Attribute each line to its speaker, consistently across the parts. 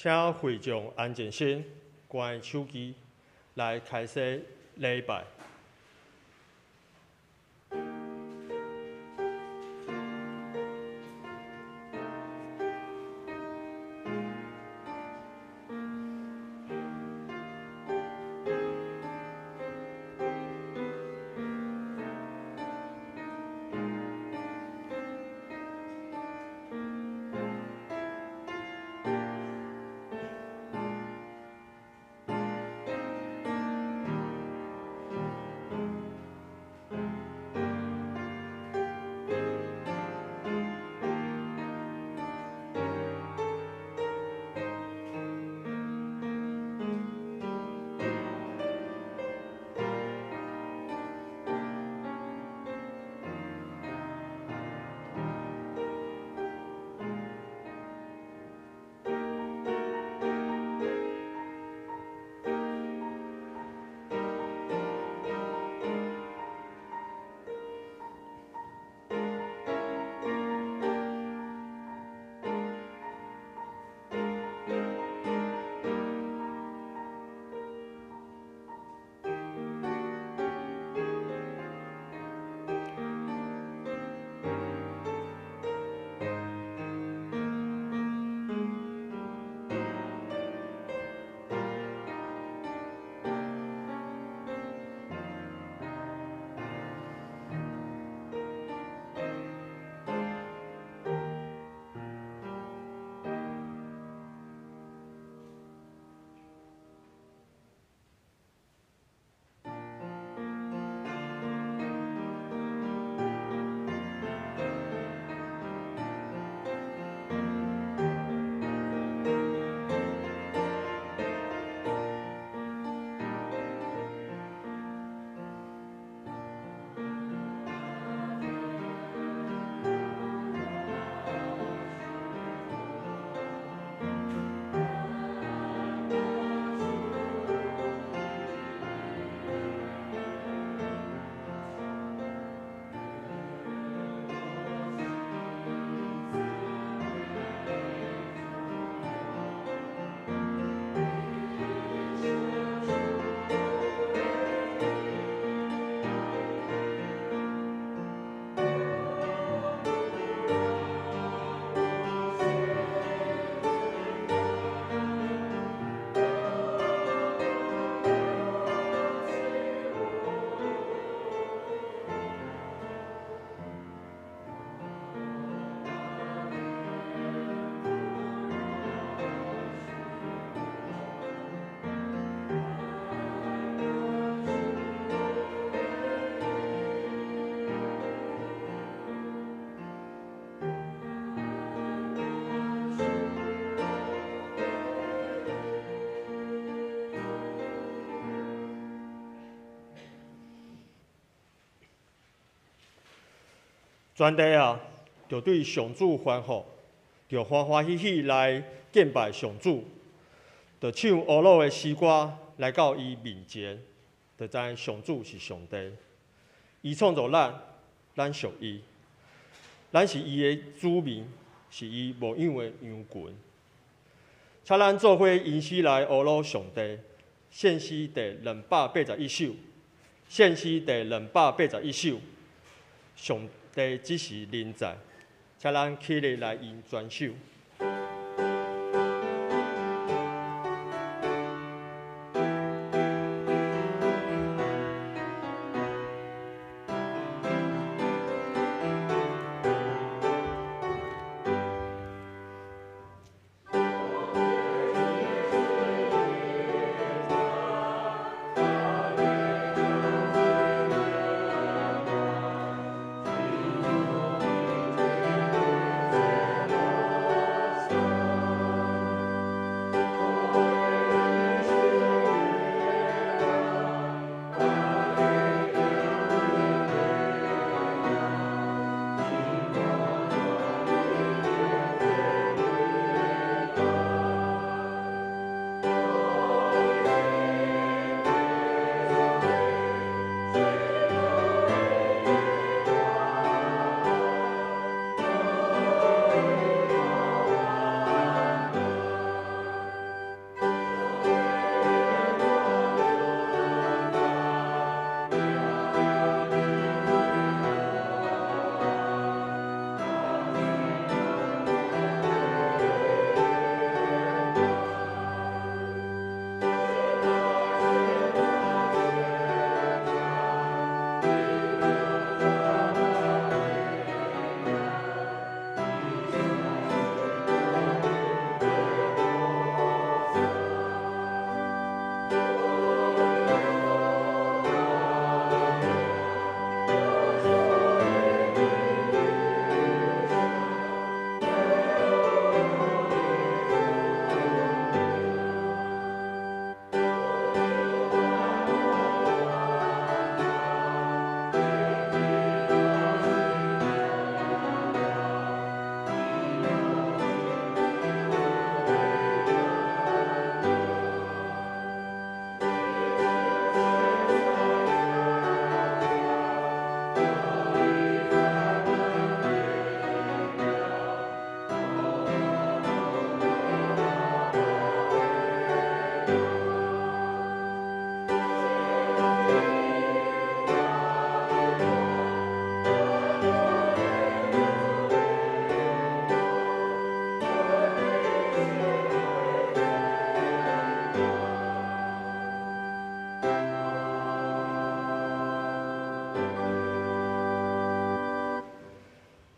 Speaker 1: 請會眾安靜心，關手機，來開始禮拜。全地啊，著對上主歡呼，著歡歡喜喜來敬拜上主，著唱呵咾的詩歌來到伊面前，著知上主是上帝，伊創造咱，咱屬伊，咱是伊的子民，是伊牧養的羊群。請咱做伙吟詩來呵咾上帝，獻詩第281首，獻詩第281首，上帝只是臨在，請咱起立來吟全首。
Speaker 2: 我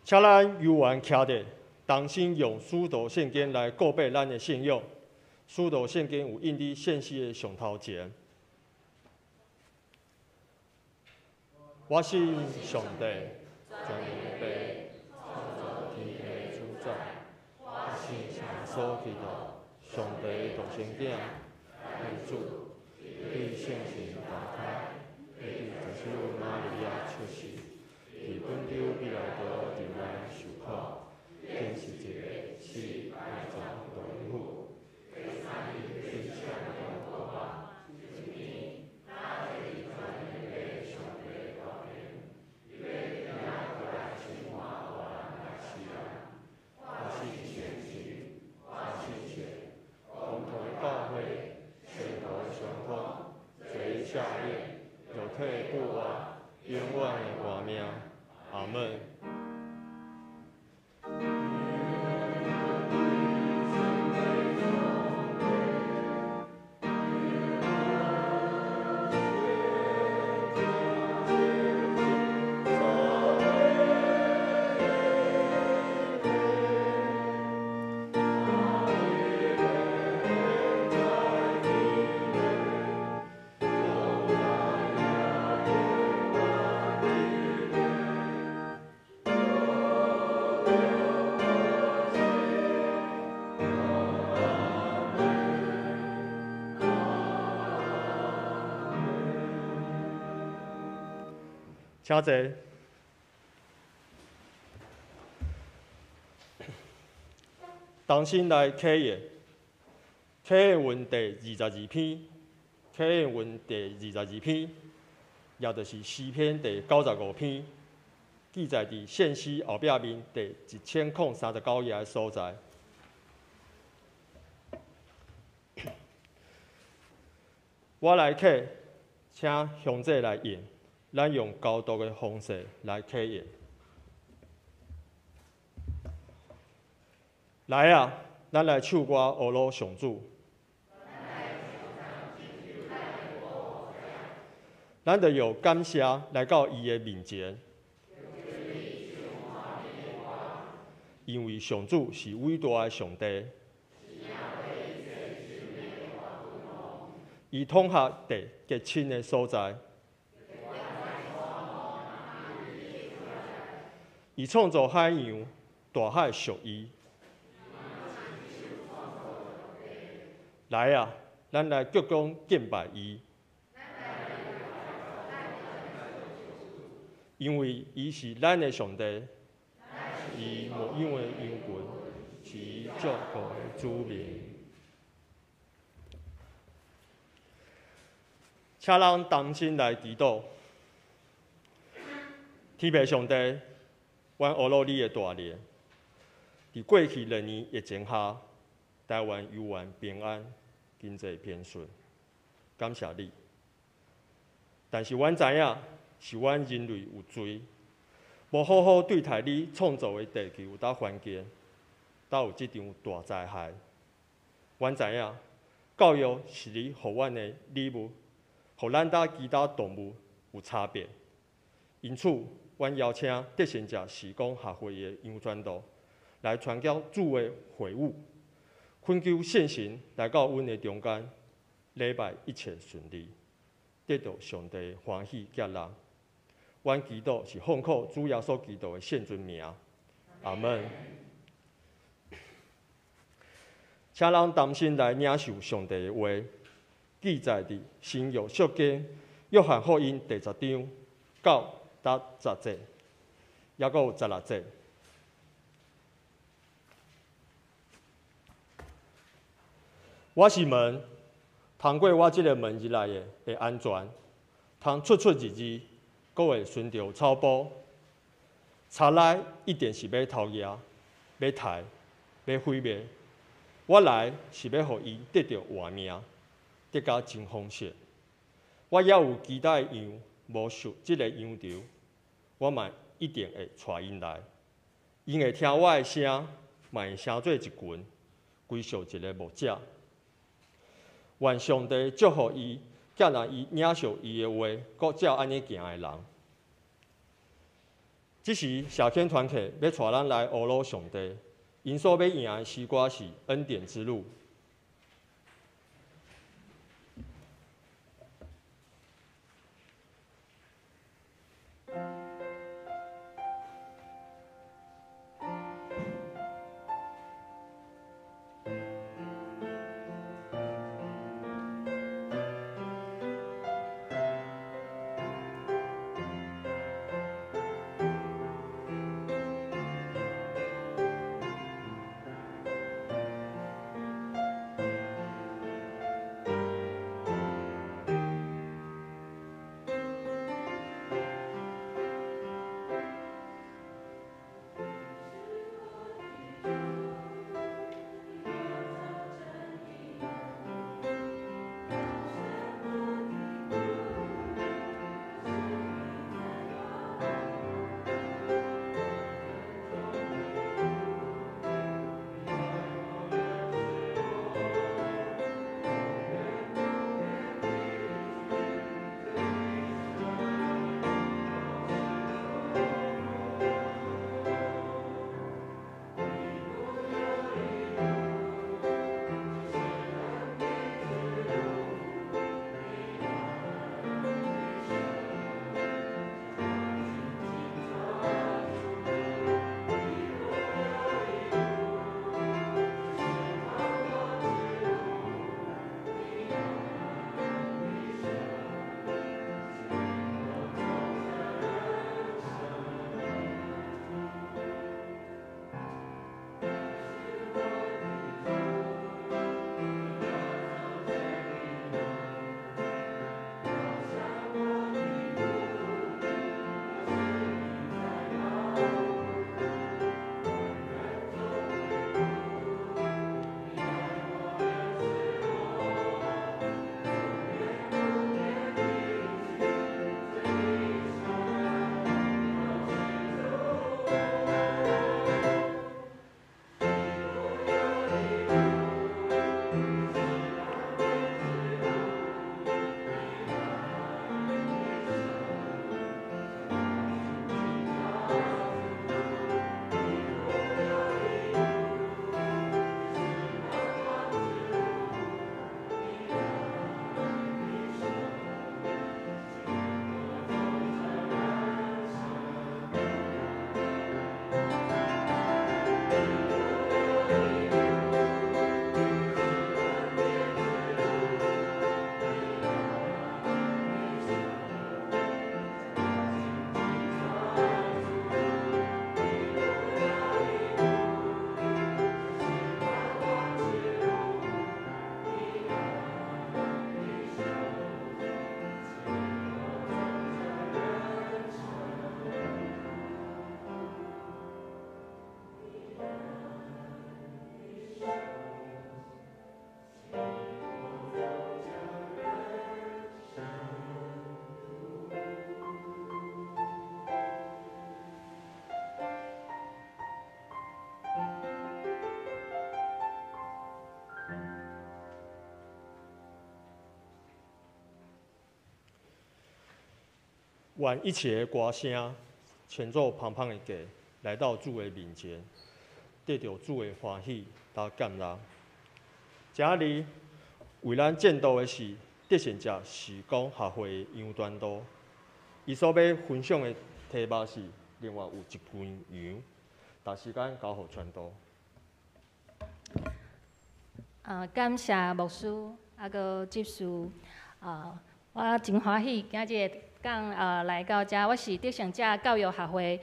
Speaker 1: 請咱猶原徛著，同心用使徒聖經來告白咱的信仰。使徒聖經有印佇聖詩的上頭前。我信上帝，全能的父，創造天地的主宰。我信耶穌基督，上帝的獨生囝，愛子，對聖神投胎，對聖母瑪利亞出世，佇本丟彼拉多佇難受苦，釘十字架死埋葬落地府。下面肉體復活，永遠的活命。阿門。請坐。重新來啟應，啟應文第二十二篇，啟應文第二十二篇，也就是詩篇第95篇，記載佇聖詩後壁面第1039頁的所在。我來啟，請鄉姐來應。咱用交讀的方式來啟應。來啊，咱來唱歌呵咾上主。咱著用感謝來到伊的面前，因為上主是偉大的上帝，伊統轄地極深的所在。伊創造海洋，大海屬伊。來啊，咱來鞠躬敬拜伊，因為伊是咱的上帝，伊牧養的羊群是伊照顧的子民。請咱同心來祈禱，天父上帝。阮呵咾你的大能，佇過去2年疫情下，台灣猶原平安，經濟平順，感謝你。但是阮知影，是阮人類有罪，無好好對待你創造的地球佮環境，才有這場大災害。阮知影，教育是你予阮的禮物，予咱佮其他動物有差別。因此，阮邀請得勝者事工學會的楊傳道來傳講主的話語，懇求聖神來到阮的中間，禮拜一切順利，得到上帝的歡喜接納。阮祈禱是奉靠主耶穌基督的聖尊名，阿門。請咱同心來領受上帝的話，記載佇新約聖經約翰福音第10章9到10節，猶閣有16節。我是門，通過我這个門入來的會安全，通出出入入，閣會尋著草埔。賊來一定是欲偷掠、欲刣、欲毀滅。我來是欲予𪜶得著活命，得甲真豐盛。我猶有其他的羊，無屬這个羊埒，我嘛一定會帶𪜶來。𪜶會聽我的聲，嘛會成做一群，歸屬一个牧者。願上帝祝福伊，寄若伊領受伊的話，閣照按呢行的人。這時，社天團體欲帶咱來呵咾上帝，𪜶所欲吟的詩歌是《恩典之路》。願一切的歌聲，穿做芳芳的鞋，來到主的面前，得著主的歡喜佮感恩。今仔日為咱證道的是得勝者事工學會的楊傳道，伊所欲分享的題目是另外有一群羊，把時間交予傳道。
Speaker 2: 感謝牧師，閣執事，我真歡喜今日講來到遮，我是得勝者教育學會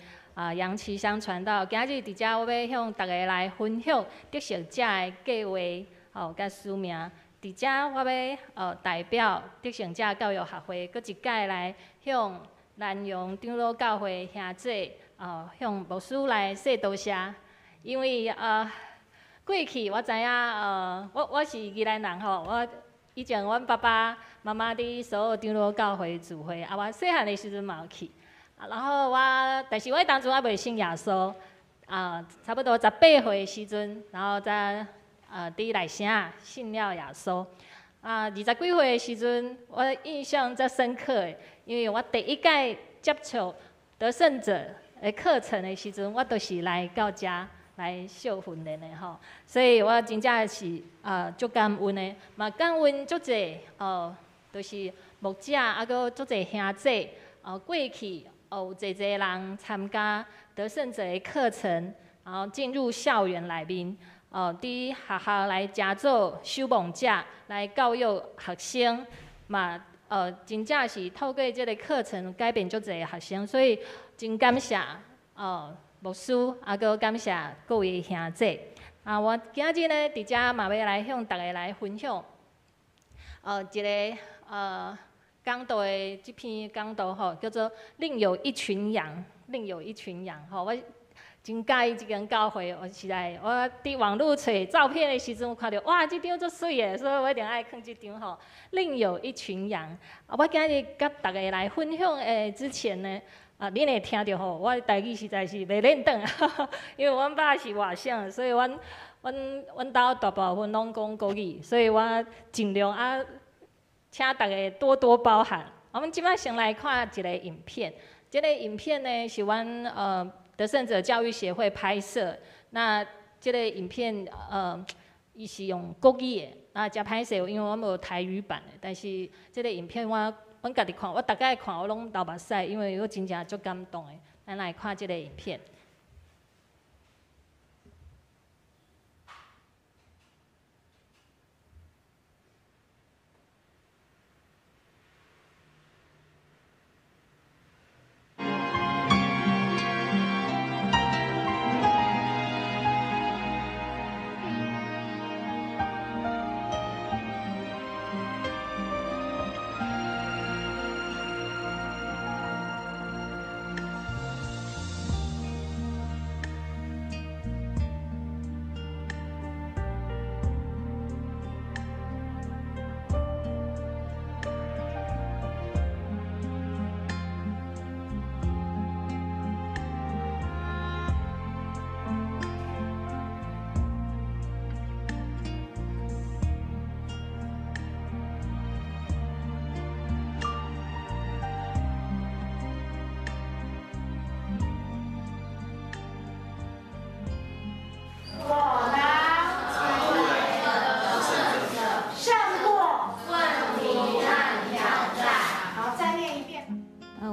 Speaker 2: 楊其香傳道。今日佇遮，我欲向大家來分享得勝者的計畫，佮使命。佇遮，我欲代表得勝者教育學會，閣一擺來向南陽長老教會兄姊，向牧師來說多謝，因為過去我知影，我是宜蘭人吼，我以前阮爸爸媽媽佇所有長老教會聚會，我細漢的時陣嘛有去，然後我，但是我當陣還袂信耶穌，差不多18歲的時陣，然後才佇內城信了耶穌。20幾歲的時陣，我印象最深刻的，因為我第一擺接觸得勝者的课程的时阵，我都是来到遮来受训练的吼，所以我真正是足感恩的，嘛感恩足济哦，就是牧者啊，阁足济兄弟哦，过去哦有济济人参加得胜者的课程，然后进入校园内面哦，伫学校来诚做守望者，来教育学生，嘛真正是透过这个课程改变足济学生，所以真感谢哦牧师，啊，阁感谢各位兄弟。啊，我今日呢，伫遮嘛欲来向大家来分享，一个讲道的这篇讲道吼，叫做《另有一群羊》，另有一群羊吼，我真佮意这间教会，我实在我伫网路揣照片的时阵，有看著哇，这张足媠的，所以我一定爱放这张吼。另有一群羊，啊，我今日佮大家来分享的之前呢，啊，恁会听著吼，我的台语实在是袂轮转，因为阮爸是外省，所以阮兜大部分拢讲国语，所以我尽量啊，请大家多多包涵。我们这摆先来看一个影片，这个影片呢是阮得胜者教育协会拍摄。那这个影片伊是用国语的，那诚歹势，因为我无台语版的。但是这个影片我阮家己看，我逐摆看我拢流目屎，因为我真正足感动的。咱来看这个影片。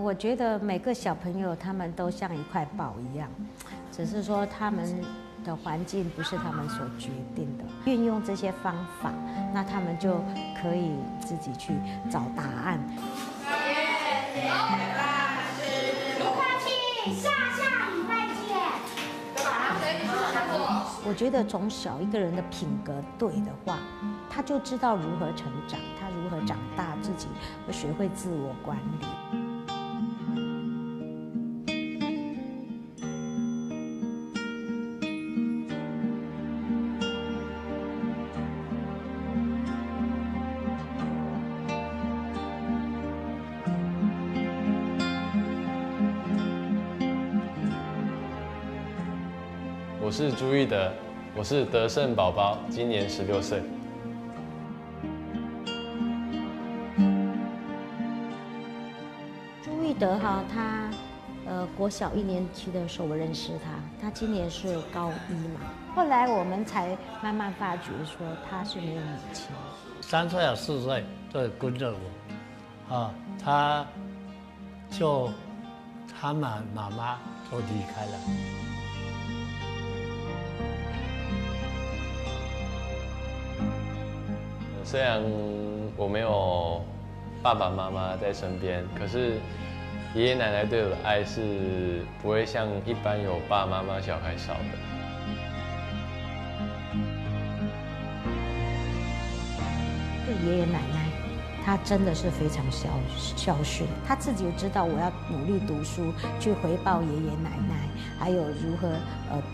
Speaker 3: 我觉得每个小朋友他们都像一块宝一样，只是说他们的环境不是他们所决定的。运用这些方法，那他们就可以自己去找答案。
Speaker 4: 不客气，下下礼拜见。
Speaker 3: 我觉得从小一个人的品格对的话，他就知道如何成长，他如何长大，自己会学会自我管理。
Speaker 5: 我是朱育德，我是得胜宝宝，今年16岁。
Speaker 3: 朱育德哈，他国小1年级的时候我认识他，他今年是高1嘛。后来我们才慢慢发觉说他是没有母亲。
Speaker 6: 3岁啊4岁就跟着我，啊，他就他妈妈就离开了。
Speaker 5: 虽然我没有爸爸妈妈在身边，可是爷爷奶奶对我的爱是不会像一般有爸爸妈妈小孩少的。
Speaker 3: 对爷爷奶奶，他真的是非常孝顺，他自己就知道我要努力读书，去回报爷爷奶奶，还有如何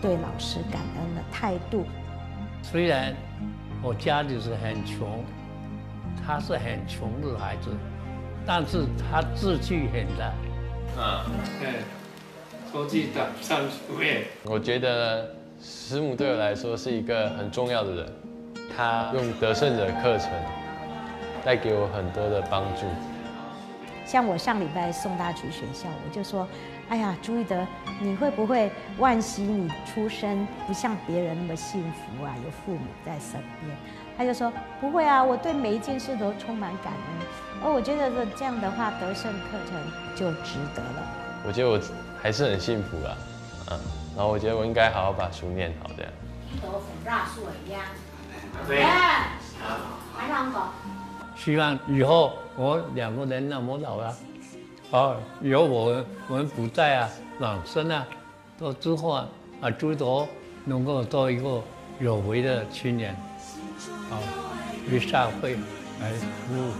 Speaker 3: 对老师感恩的态度。
Speaker 6: 虽然我家里是很穷，他是很穷的孩子，但是他志气很大。
Speaker 5: 啊，
Speaker 6: 对，国际的上学。
Speaker 5: 我觉得师母对我来说是一个很重要的人，他用得胜者课程带给我很多的帮助。
Speaker 3: 像我上禮拜送他去學校，我就說：“哎呀，朱一德，你會不會惋惜你出生不像別人那麼幸福啊？有父母在身邊。”他就說：“不會啊，我對每一件事都充滿感恩。”哦，我覺得這樣的話，得勝課程就值得了。
Speaker 5: 我覺得我還是很幸福啊，嗯，然後我覺得我應該好好把書念好，這樣。
Speaker 6: 對。希望以後我兩個人那麼老了，哦，以後我們不在啊，往生啊，到之後啊，啊，朱德能夠做一個有為的青年，啊，為社會來服務。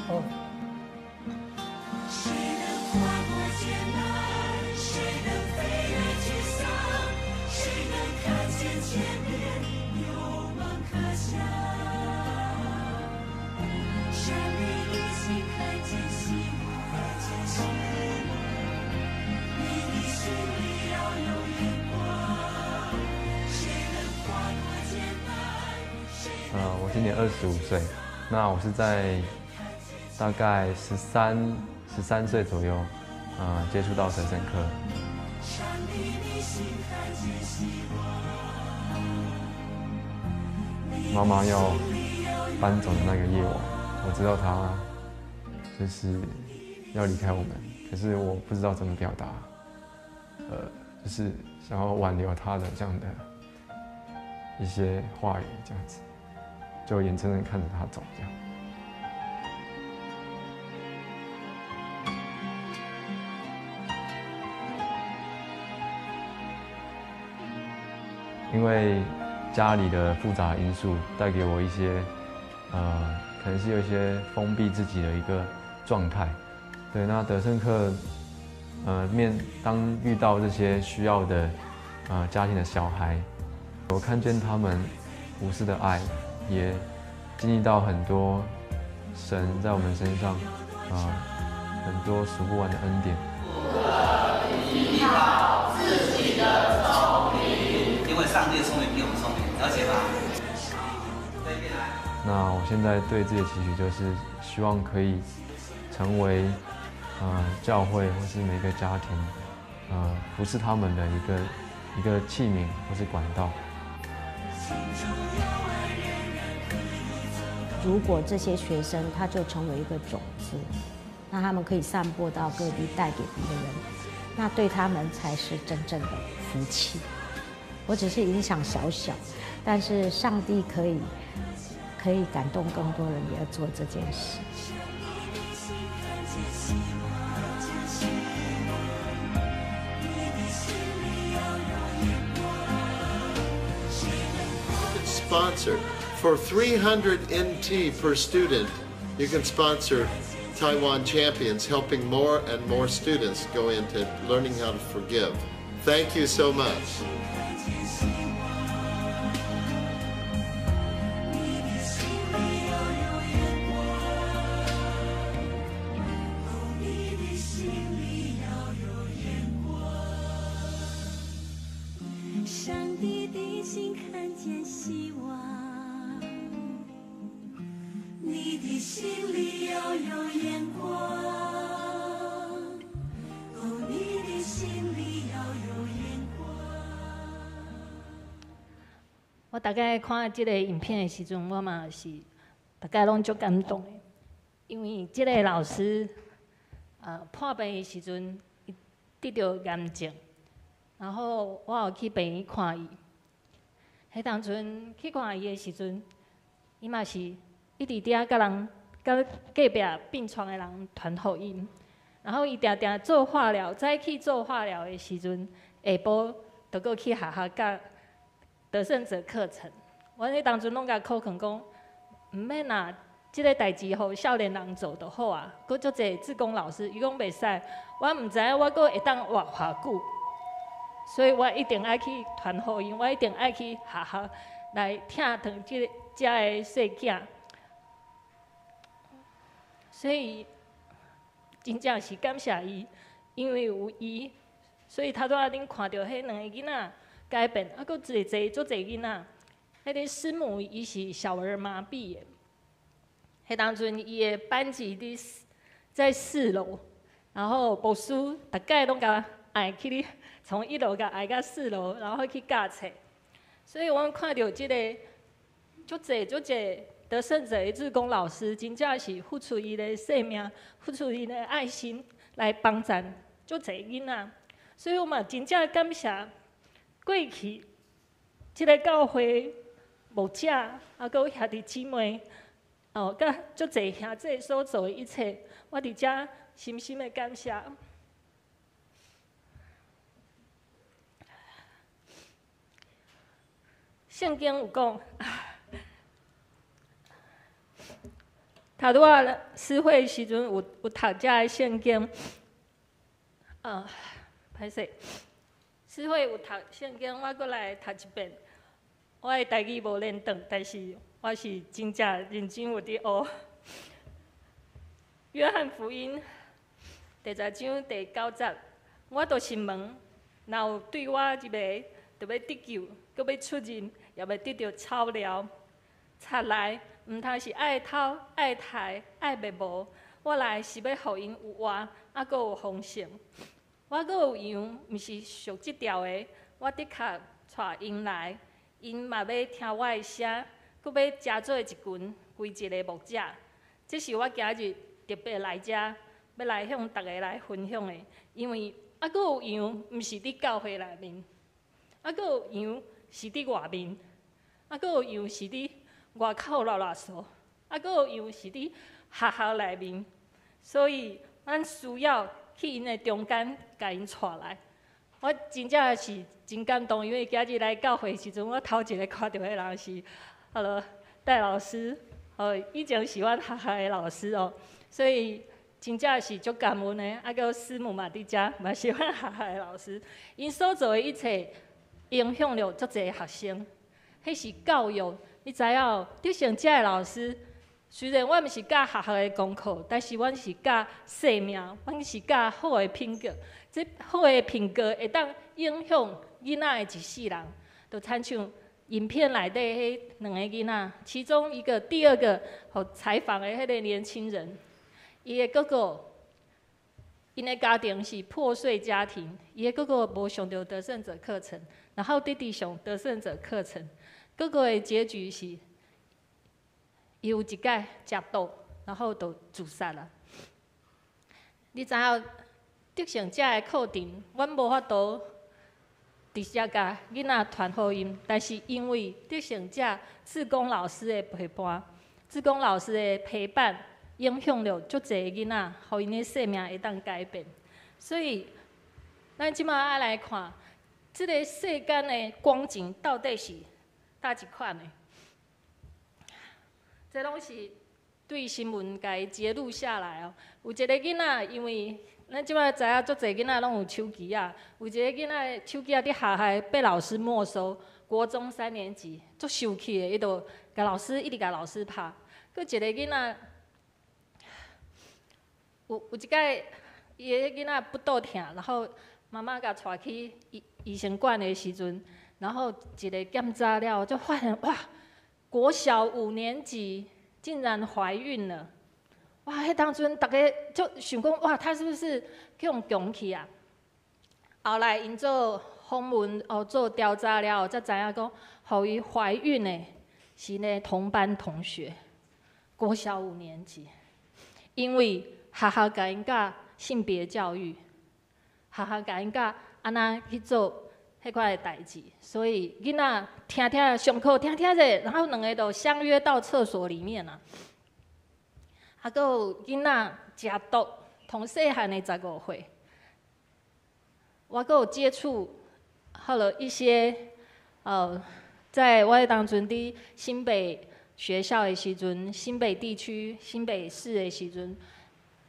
Speaker 6: 哦。
Speaker 7: 我今年25歲，那我是在大概十三歲左右，接觸到得勝課。媽媽要搬走的那個夜晚，我知道她就是要離開我們，可是我不知道怎麼表達，就是想要挽留她的這樣的一些話語，這樣子。就眼睜睜看着他走，這樣。因為家裡的複雜因素帶給我一些，可能是有一些封閉自己的一個狀態。對，那得勝課，面當遇到這些需要的，家庭的小孩，我看見他們無私的愛。也經歷到很多神在我們身上啊，很多數不完的恩典。
Speaker 8: 依靠自己的聰明，
Speaker 9: 因為上帝的聰明比我們聰明，了解吧？
Speaker 7: 那我現在對自己的期許就是，希望可以成為教會或是每個家庭，服侍他們的一個器皿或是管道。
Speaker 3: 如果這些學生他就成為一個種子，那他們可以散播到各地，帶給別人，那對他們才是真正的福氣。我只是影響小小，但是上帝可以感動更多人，也要做這件事。
Speaker 10: Sponsor for 300 NT per student, you can sponsor Taiwan Champions, helping more and more students go into learning how to forgive. Thank you so much.
Speaker 8: 上帝的心看見希望，你的心裡要有眼光，哦，你的心裡要有眼光。
Speaker 2: 我逐擺看這個影片的時陣，我嘛是逐擺攏足感動的，因為這個老師，破病的時陣，伊得著癌症。然後我有去病院看伊，彼當陣去看伊的時陣，伊嘛是一直佇遐佮人、佮隔壁病床的人傳福音。然後伊定定做化療，早起做化療的時陣，下晡就閣去學校教得勝者課程。我彼當陣攏共苦勸講，毋免啦，這个代誌予少年人做就好啊。閣足濟志工老師，伊講袂使，我毋知影我閣會當活偌久。所以我一定愛去傳福音，我一定愛去學校來疼疼這个遮的細囝。所以真正是感謝伊，因為有伊，所以頭拄仔恁看著彼兩个囡仔改變，啊，閣濟濟足濟囡仔。彼个師母伊是小兒麻痹的，彼當陣伊的班級佇在4樓，然後牧師逐擺攏共愛去從1樓共愛到四樓，然後去教冊。所以阮看著這個足濟足濟得勝者的志工老師，真正是付出伊的生命，付出𪜶的愛心來幫贊足濟囡仔。所以我嘛真正感謝過去這个教會牧者，啊，閣有兄弟姊妹，哦，佮足濟兄弟所做的一切，我佇遮深深的感謝。聖經有講，頭拄仔詩會時陣有讀這个聖經，啊，歹勢，詩會有讀聖經，我閣來讀一遍。我的台語無輪轉，但是我是真正認真有佇學。約翰福音第10章第9節，我就是門，若有對我入的，就欲得救，閣欲出入，也欲得著草料。賊來，毋通是愛偷、愛刣、愛滅無。我來是欲予𪜶有活，啊，閣有豐盛。我閣有羊，毋是屬這條的，我的確帶𪜶來，𪜶嘛欲聽我的聲，閣欲成做一群，歸一个牧者。這是我今日特別來遮，欲來向逐家來分享的。因為啊，閣有羊，毋是佇教會內面，啊，閣有羊是佇外面，啊，閣有羊是佇外口囉囉嗦，啊，閣有羊是佇學校內面，所以咱需要去𪜶的中間，共𪜶帶來。我真正是真感動，因為今日來教會時陣，我頭一个看著彼人是，彼戴老師，哦，以前是阮學校的老師哦，所以真正是足感恩的。啊，閣有師母嘛佇遮，嘛是阮學校的老師，𪜶所做的一切，影響了足濟學生，彼是教育。你知影，得勝者的老師，雖然阮毋是教學校的功課，但是阮是教生命，阮是教好的品格。這好的品格會當影響囡仔的一世人。就親像影片內底彼兩個囡仔，其中一個、第二個，予採訪的彼個年輕人，伊的哥哥，𪜶的家庭是破碎家庭，伊的哥哥無上著得勝者課程，然後弟弟上得勝者課程。哥哥的結局是，伊有一擺食毒，然後就自殺啦。你知影得勝者的課程，阮無法度直接共囡仔傳福音，但是因為得勝者志工老師的陪伴，志工老師的陪伴，影響了足濟囡仔，予𪜶的生命會當改變。所以，咱這馬愛來看，這个世間的光景到底是佗一款的？這攏是對新聞共伊揭露下來哦。有一个囡仔，因為咱這馬知影足濟囡仔攏有手機仔，有一个囡仔手機仔佇學校被老師沒收，國中三年級，足生氣的，伊就共老師一直共老師拍。閣一个囡仔，有一擺，伊的囡仔腹肚疼，然後媽媽共帶去醫生館的時陣，然後一个檢查了，就發現哇，國小五年級竟然懷孕了！哇，彼當陣逐家就想講哇，她是不是去予強去啊？後來𪜶做訪問哦，做調查了後，才知影講，予伊懷孕的是呢同班同學，國小五年級，因為學校共𪜶教性別教育，學校共𪜶教按怎去做彼款的代誌，所以囡仔聽聽上課聽聽者，然後兩个就相約到廁所裡面啊。啊，閣有囡仔食毒，從細漢的15歲，我閣有接觸好了一些，在我當陣佇新北學校的時陣，新北地區、新北市的時陣，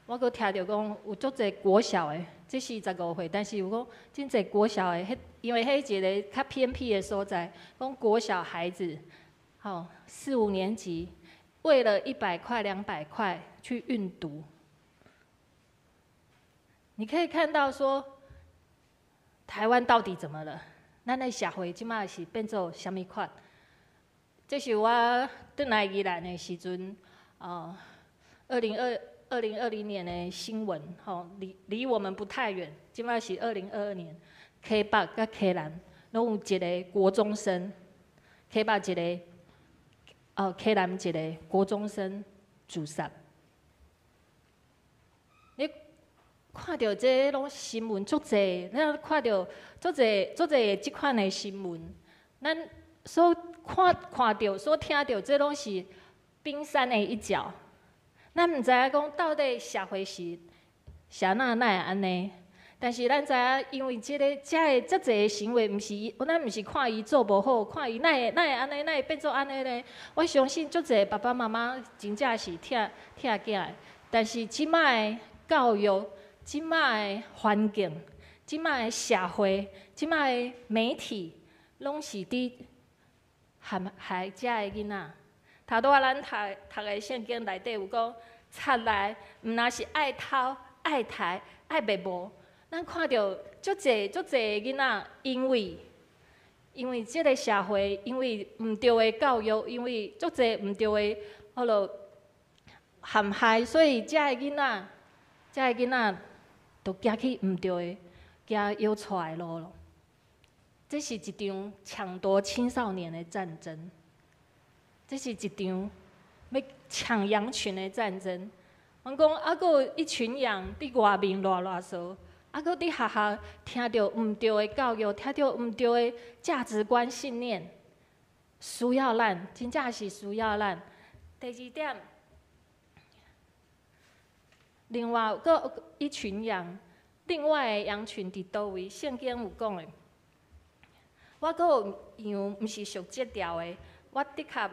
Speaker 2: 我閣聽著講有足濟國小的，這是15歲，但是有講真濟國小的，彼因為彼一个較偏僻的所在，講國小孩子，吼四五年級，為了100塊、200塊去運毒，你可以看到說，台灣到底怎麼了？咱的社會這馬是變做啥物款？這是我轉來宜蘭的時陣， 2020年的新闻，吼，离我们不太远。这摆是2022年，溪北佮溪南攏有一个国中生，溪北一个，溪南一个国中生自杀。你看著這攏新闻足濟，咱看著足濟足濟這款的新闻，咱所看著、所聽著，這攏是冰山的一角。咱毋知影講到底社會是啥那哪會按呢？但是咱知影，因為這个遮个遮濟的行為，毋是咱毋是看伊做無好，看伊哪會哪會按呢，哪會變做按呢呢？我相信足濟爸爸媽媽真正是疼疼囝的，但是這擺的教育、這擺的環境、這擺的社會、這擺的媒體，攏是佇陷害遮的囡仔。頭拄仔咱讀的聖經內底有講，賊來毋若是愛偷、愛刣、愛滅無。咱看著足濟足濟的囡仔，因為這个社會，因為毋對的教育，因為足濟毋對的彼落陷害，所以遮的囡仔，遮的囡仔就行去毋對的，行搖錯的路咯。這是一場搶奪青少年的戰爭。這是一場欲搶羊群的戰爭。阮講，猶閣有一群羊佇外面囉囉嗦，猶閣佇學校聽著毋對的教育，聽著毋對的價值觀信念，需要咱，真正是需要咱。第二點，另外閣一群羊，另外的羊群佇佗位？聖經有講的，我閣有羊，毋是屬這條的，我的確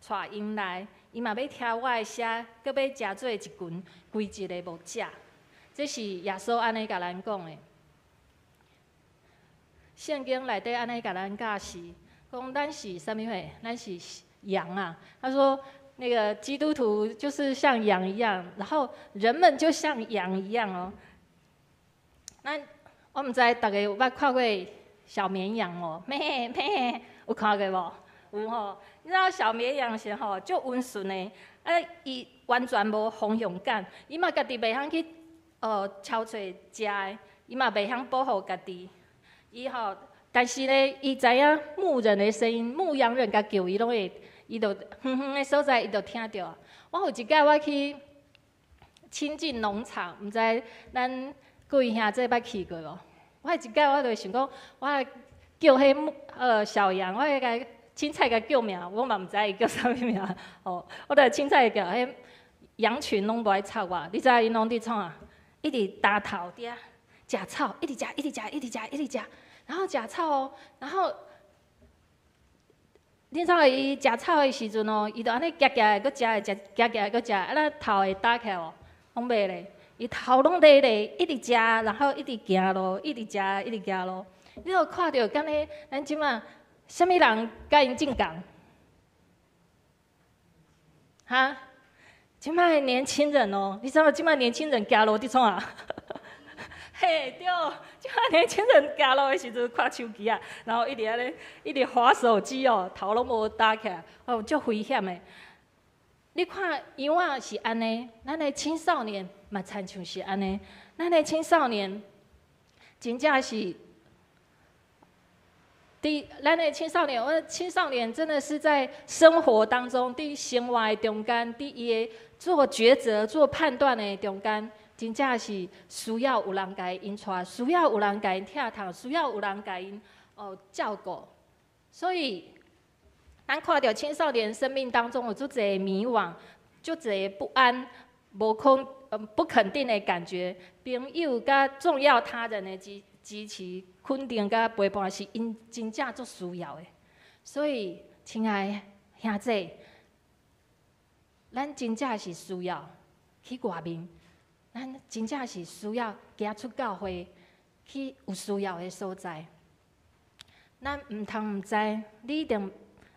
Speaker 2: 帶𪜶來，𪜶嘛欲聽我的聲，閣欲成做一群歸一个牧者。這是耶穌按呢共咱講的。聖經內底按呢共咱教示，講咱是啥物貨？咱是羊啊。他說，那個基督徒就是像羊一樣，然後人們就像羊一樣哦。咱我毋知大家有捌看過小綿羊無？咩咩，有看過無？有吼。你知道小綿羊是吼足溫順的，啊，伊完全無方向感，伊嘛家己袂曉去搜揣食的，伊嘛袂曉保護家己。伊吼，但是呢，伊知影牧人的聲音，牧羊人共叫伊攏會，伊就遠遠的所在，伊就聽著。我有一擺我去親近農場，毋知咱各位兄姊捌去過無？我一擺我就想講，我叫彼小羊，我會共凊彩共叫名，我嘛毋知伊叫啥物名。哦，我就凊彩叫，彼羊群攏無愛插我，你知𪜶攏佇創啥？一直焦頭佇遐食草，一直食，一直食，一直食，一直食，然後食草哦，然後你知影伊食草的時陣哦，伊就按呢夾夾的，閣食，食夾夾的，閣食，啊，咱頭會焦起來無？攏袂咧，伊頭攏咧咧，一直食，然後一直行路，一直食，一直行路。你有看著敢呢？咱這馬啥物人佮𪜶正仝？哈？這馬的年輕人哦，你知影這馬年輕人行路佇創啥？嘿，對，這馬年輕人行路的時陣看手機啊，然後一直按呢，一直滑手機哦，頭攏無焦起來，哦，足危險的。你看羊仔是按呢，咱的青少年嘛親像是按呢，咱的青少年真正是，佇咱的青少年，我青少年真的是在生活當中，佇生活的中間，佇伊的做抉擇、做判斷的中間，真正是需要有人共𪜶帶，需要有人共𪜶疼痛，需要有人共𪜶照顧。所以，咱看著青少年生命當中有足濟迷惘、足濟不安、無肯不肯定的感覺，朋友佮重要他人的支持、肯定佮陪伴是𪜶真正足需要的。所以，親愛的兄姊，咱真正是需要去外面，咱真正是需要行出教會，去有需要的所在。咱毋通毋知，你一定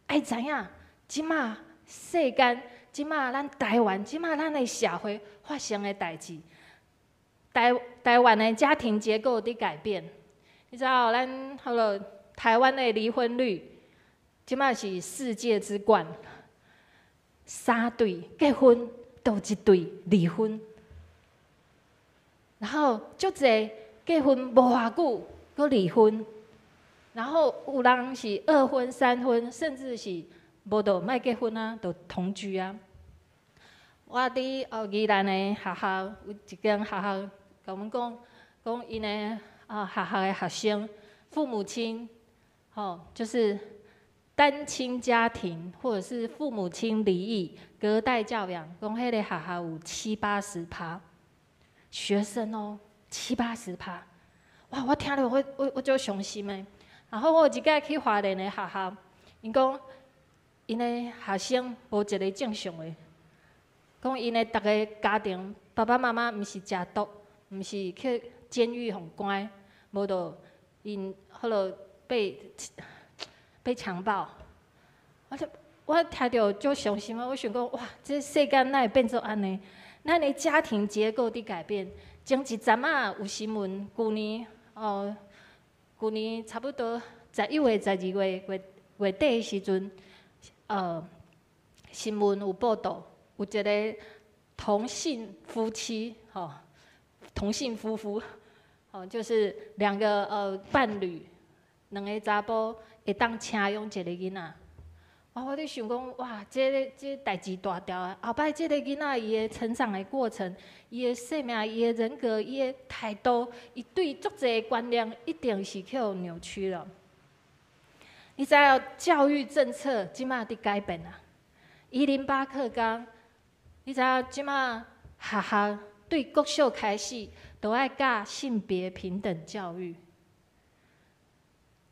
Speaker 2: 愛知影，這馬世間，這馬咱台灣，這馬咱的社會發生的代誌。台灣的家庭結構佇改變，你知道咱彼落台灣的離婚率，這馬是世界之冠。三對結婚，就一對離婚，然後足濟結婚無偌久，閣離婚，然後有人是二婚、三婚，甚至是無就莫結婚啊，就同居啊。我佇宜蘭的學校有一間學校，共阮講，講𪜶的學校的學生父母親，吼，就是單親家庭或者是父母親離異、隔代教養，講彼个學校有七八十趴學生哦，七八十趴，哇！我聽著我足傷心的。然後我有一擺去花蓮的學校，𪜶講𪜶的學生無一个正常的，講𪜶的逐个家庭爸爸媽媽毋是食毒，毋是去監獄予關，無就𪜶彼落被強暴，我聽著足傷心啊！我想講，哇，這世間哪會變做按呢？咱的家庭結構佇改變。前一陣仔有新聞，舊年哦，舊年差不多11月、12月月月底的時陣，新聞有報道，有一个同性夫妻，吼，同性夫婦，吼，就是兩個伴侶，兩个查埔會當領養一个囡仔。哇！我咧想講，哇，這代誌大條啊！後擺這个囡仔伊的成長的過程，伊的生命、伊的人格、伊的態度，伊對足濟觀念一定是去予扭曲了。你知影教育政策這馬佇改變啊？108課綱，你知影這馬學校對國小開始都愛教性別平等教育，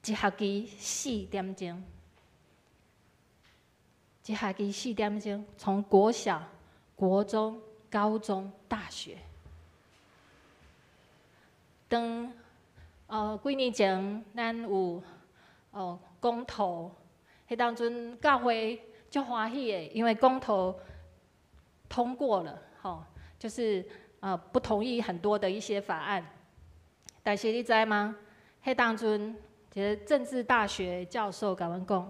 Speaker 2: 一學期4點鐘。一學期4點鐘，從國小、國中、高中、大學。當幾年前，咱有公投，彼當陣教會足歡喜的，因為公投通過了，吼，就是不同意很多的一些法案。但是你知嗎？彼當陣一个政治大學教授共阮講，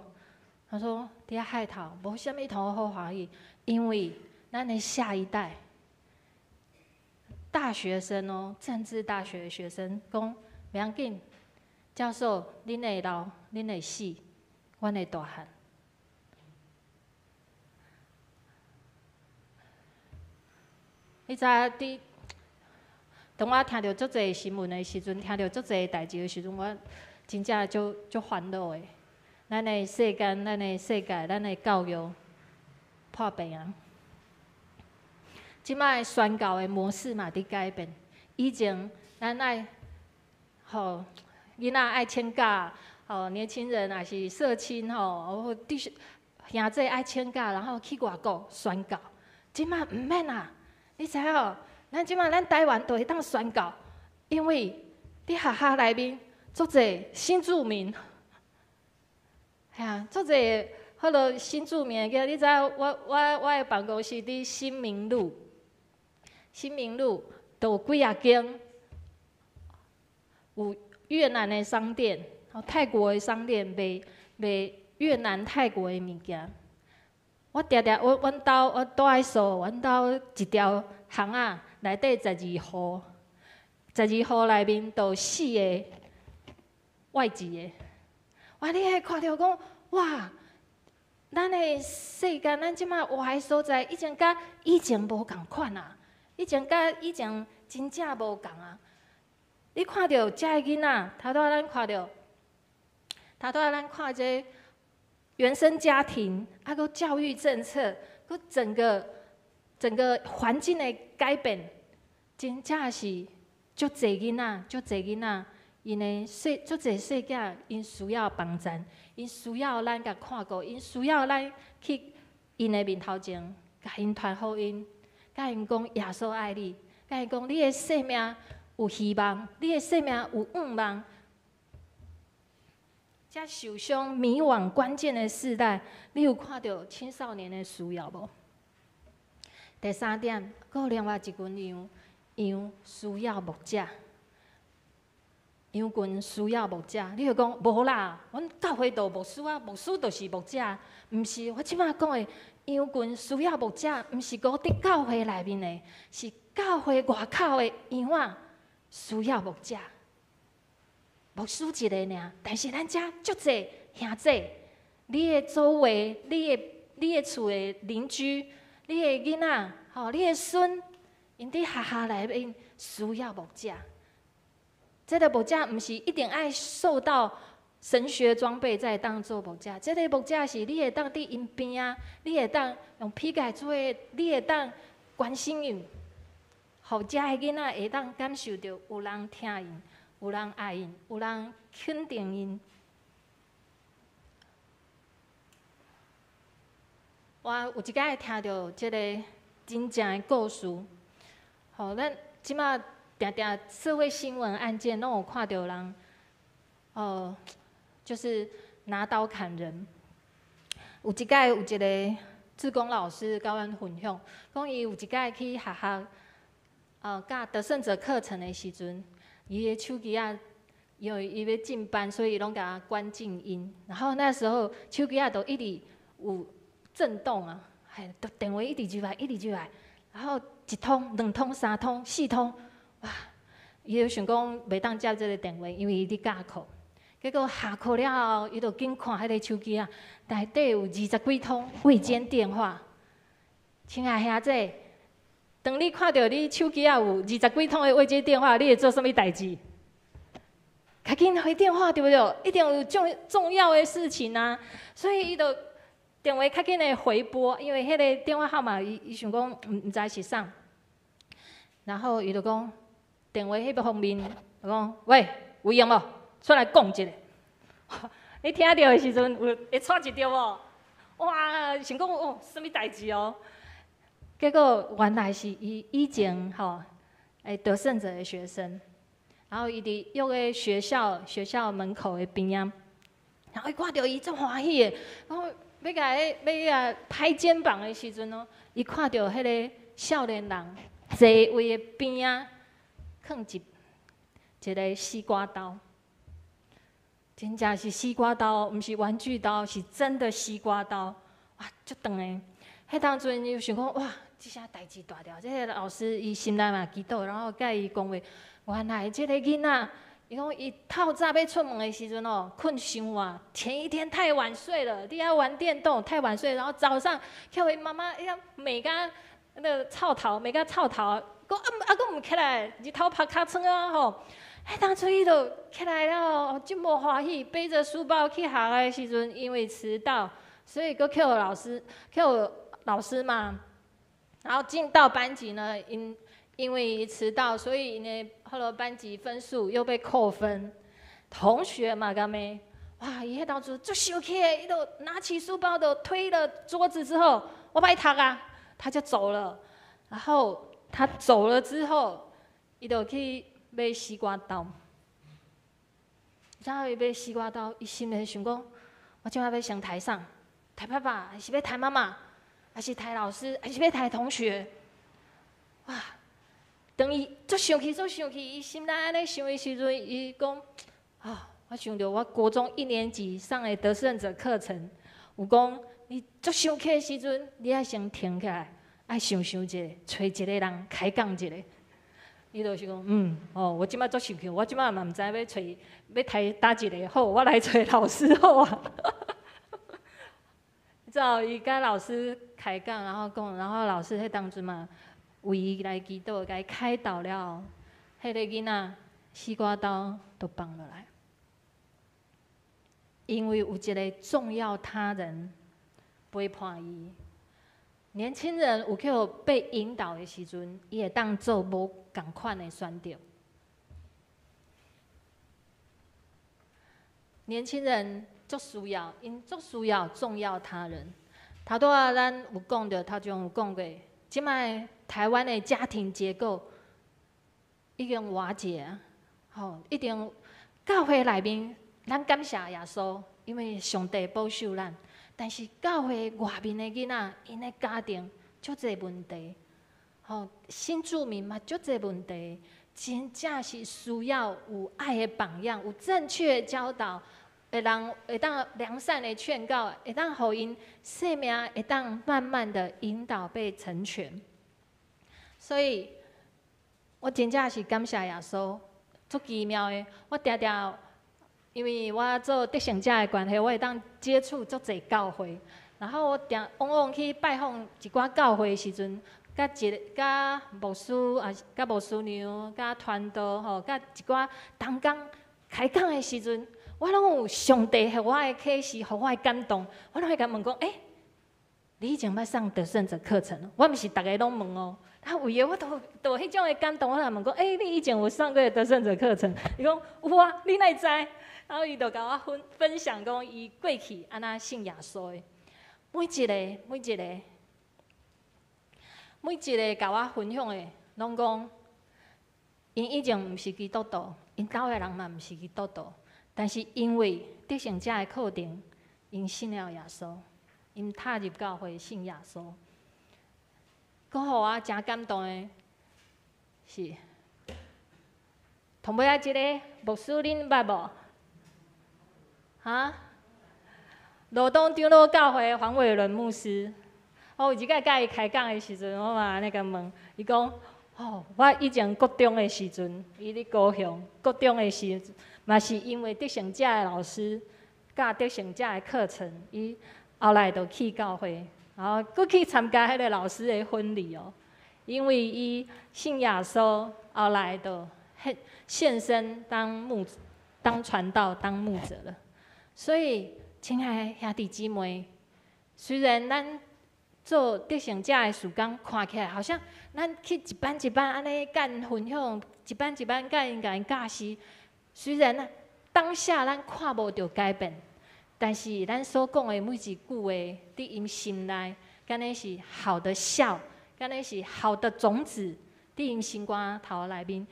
Speaker 2: 他說：佇遐害頭，無啥物通好歡喜，因為咱的下一代大學生哦，政治大學的學生講，袂要緊，教授，恁會老，恁會死，阮會大漢。你知影？佇當我聽著足濟新聞的時陣，聽著足濟代誌的時陣，我真正足足煩惱的。咱的世間、咱的世界、咱的教育破病啊！這擺宣教的模式嘛佇改變。以前咱愛，吼，囡仔愛請假，吼，年輕人也是社親吼，或弟兄兄弟愛請假，然後去外國宣教。這擺毋免啊！你知影？咱這擺咱台灣就會當宣教，因為佇學校內面足濟新住民。嚇啊，足濟彼落新住民的，你知影我的辦公室佇新民路，新民路就有幾仔間有越南的商店，泰國的商店賣賣越南、泰國的物件。我定定我阮兜我住佇所，阮兜一條巷仔內底十二戶，十二戶內面就有四个外籍的。哇！你會看著講，哇！咱的世間，咱這馬活的所在，已經佮以前無仝款啊！以前佮以前真正無仝啊！你看著遮的囡仔，頭拄仔咱看著，頭拄仔咱看這原生家庭，啊，閣教育政策，閣整個環境的改變，真正是足濟囡仔，足濟囡仔。𪜶的細足濟細囝，𪜶需要幫贊，𪜶需要咱共看顧，𪜶需要咱去𪜶的面頭前，共𪜶傳福音，共𪜶講耶穌愛你，共𪜶講你的生命有希望，你的生命有盼望。遮受傷、迷惘、關鍵的世代，你有看著青少年的需要無？第三點，閣有另外一群羊，羊需要牧者。羊群需要牧者，你会讲无啦？阮教会就有牧师啊，牧师就是牧者，毋是。我这摆讲的羊群需要牧者，毋是讲伫教会内面的，是教会外口的羊仔需要牧者。牧师一个尔，但是咱遮足济兄弟，你的周围、你的厝的邻居、你的囡仔、吼，你的孙，𪜶伫学校内面需要牧者。这个牧者毋是一定爱受到神学装备才会当做牧者，这个牧者是你会当伫𪜶边仔，你会当用批改做，你会当关心𪜶，予遮的囡仔会当感受著有人疼𪜶，有人爱𪜶，有人肯定𪜶。我有一摆听著这个真正的故事，吼，咱这马定定社会新闻案件拢有看著人，哦，就是拿刀砍人。有一摆有一个志工老师共阮分享，讲伊有一摆去学校，教得胜者课程的时阵，伊的手机仔，因为伊欲进班，所以拢共关静音。然后那时候手机仔就一直有震动啊，嘿，就电话一直入来，一直入来，然后一通、两通、三通、四通。哇！伊就想讲袂当接这个电话，因为伊伫教课。结果下课了后，伊就紧看彼个手机仔，内底有20几通未接电话。亲爱兄弟，当你看著你手机仔有20几通的未接电话，你会做啥物代志？较紧回电话，对不对？一定有重要的事情啊！所以伊就电话较紧的回拨，因为彼个电话号码，伊想讲毋知是啥。然后伊就讲，电话彼方面，就讲，喂，有闲无？出来讲一下。你听著的时阵，有会掣一著无？哇，想讲哦，啥物代志哦？结果原来是伊以前吼，得胜者的学生，然后伊伫约个学校门口的边仔，然后伊看著伊足欢喜的，然后欲共拍肩膀的时阵哦，伊看著彼个少年人座位的边仔囥一个西瓜刀，真正是西瓜刀，毋是玩具刀，是真的西瓜刀，哇，足长的。彼当阵伊就想讲，哇，这下代志大条。这个老师伊心内嘛祈祷，然后共伊讲话，原来这个囡仔，伊讲伊透早欲出门的时阵哦，睏伤晚，前一天太晚睡了，伫遐玩电动太晚睡，然后早上予伊妈妈遐骂甲那个臭头，骂甲臭头，阁啊啊阁毋起来，日头曝尻川啊吼！彼当阵伊就起来了，足无欢喜，背着书包去学校的时阵，因为迟到，所以阁予老师骂。然后进到班级呢，因为迟到，所以呢，彼落班级分数又被扣分。同学嘛，共骂，哇！伊彼当阵足生气的，伊就拿起书包就推了桌子之后，我欲读啊，他就走了。然后他走了之后，伊就去买西瓜刀。然后伊买西瓜刀，伊心里想讲：我这摆欲先刣啥？刣爸爸，还是欲刣妈妈，还是刣老师，还是欲刣同学？哇！当伊足生气，足生气，伊心内按呢想的时阵，伊讲：啊，我想著我国中一年级上的得胜者课程，有讲你足生气的时阵，你爱先停起来，爱想想一下，揣一个人开讲一下。伊就是讲，哦，我这摆足生气，我这摆嘛毋知欲揣欲刣佗一个好，我来揣老师好啊。你知道，伊共老师开讲，然后讲，然后老师彼当阵嘛，为伊来祈祷，共伊开导了后，彼个囡仔西瓜刀都放落来，因为有一个重要他人陪伴伊。年轻人有去被引导的时阵，伊会当做无仝款的选择。年轻人足需要，𪜶足需要重要他人。头拄仔咱有讲著，头前有讲过，这摆台湾的家庭结构已经瓦解啊，吼，已经教会内面，咱感谢耶稣，因为上帝保守咱。但是教会外面的囡仔，𪜶的家庭足济问题，吼，新住民嘛，足濟問題，真正是需要有愛的榜樣，有正確的教導，會人會當良善的勸告，會當予𪜶生命會當慢慢的引導被成全。所以，我真正是感謝耶穌，足奇妙的。我定定，因為我做得勝者的關係，我會當接觸足濟教會，然後我定往往去拜訪一寡教會的時陣，佮一佮牧師啊，佮牧師娘，佮傳道吼，佮一寡同工開講的時陣，我攏有上帝予我的啟示，予我的感動，我攏會共問講：欸，你以前捌上得勝者課程？我毋是逐个攏問哦，啊，有的我都都有彼種的感動，我來問講：欸，你以前有上過得勝者課程？伊講有啊，你哪會知？然後伊就共我分享講，伊過去按怎信耶穌的，每一个每一个每一个共我分享的，攏講，𪜶以前毋是基督徒，𪜶兜的人嘛毋是基督徒，但是因為得勝者的課程，𪜶信了耶穌，𪜶踏入教會信耶穌。閣予我誠感動的是，頭尾仔這个牧師恁捌無？哈？羅東長老教會黃偉倫牧師，我有一擺佮伊開講的時陣，我嘛按呢共問，伊講：哦，我以前國中的時陣，伊佇高雄國中的時陣，嘛是因為得勝者的老師教得勝者的課程，伊後來就去教會，然後閣去參加彼个老師的婚禮哦。因為伊信耶穌，後來就獻身當牧、當傳道、當牧者了。所以，親愛的兄弟姊妹，雖然咱做得勝者的事工，看起來好像咱去一班一班按呢共𪜶分享，一班一班共𪜶共𪜶教示。雖然當下咱看無著改變，但是咱所講的每一句話，佇𪜶心內，敢若是好的酵，敢若是好的種子，佇𪜶心肝頭內面，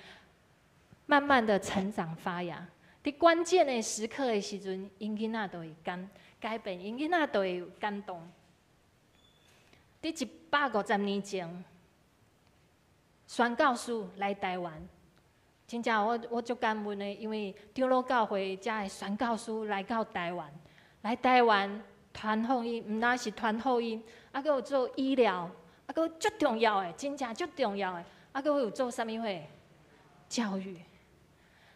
Speaker 2: 慢慢的成長發芽。佇關鍵的時刻的時陣，𪜶囡仔就會改變，𪜶囡仔就會感動。佇150年前，宣教士來台灣，真正我足感恩的，因為長老教會遮的宣教士來到台灣，來台灣傳福音，毋但是傳福音，啊，閣有做醫療，啊，閣足重要的，真正足重要的，啊，閣有做啥物貨？教育。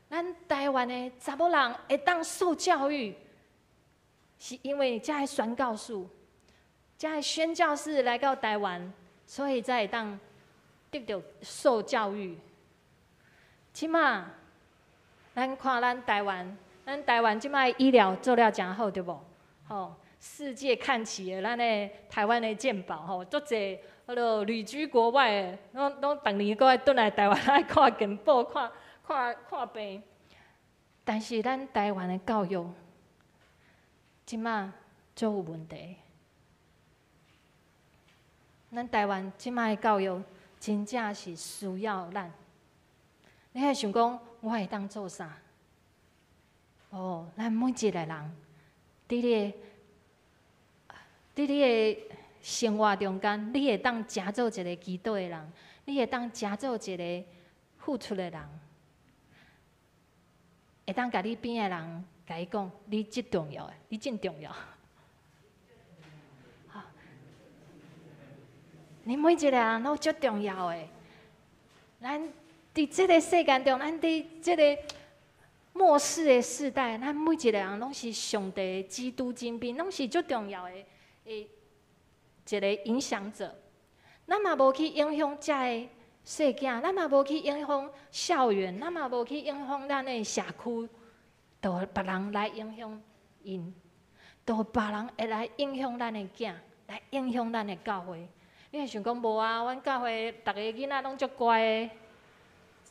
Speaker 2: 咱台灣的查某人會當受教育，是因為遮的宣教士、遮的宣教士來到台灣，所以才會當得著受教育。這馬，咱看咱台灣，咱台灣這馬醫療做了誠好，對無？吼，世界看齊的，咱的台灣的健保吼，足濟彼落旅居國外的，攏攏逐年閣愛轉來台灣來看健保，看看看病。但是咱台灣的教育，這馬足有問題。咱台灣這馬的教育，真正是需要咱。你會想講，我會當做啥？哦，咱每一個人，佇你的生活中間，你會當成做一個祈禱的人，你會當成做一個付出的人，會當共你邊的人，共伊講，你真重要的，你真重要。好，你每一個人攏足重要的。咱佇這个世間中，咱佇這个末世的世代，咱每一个人攏是上帝的基督精兵，攏是足重要的一个影響者。咱嘛無去影響遮的細囝，咱嘛無去影響校園，咱嘛無去影響咱的社區，就別人來影響𪜶，就別人會來影響咱的囝，來影響咱的教會。你會想講無啊？阮教會逐个囡仔攏足乖的。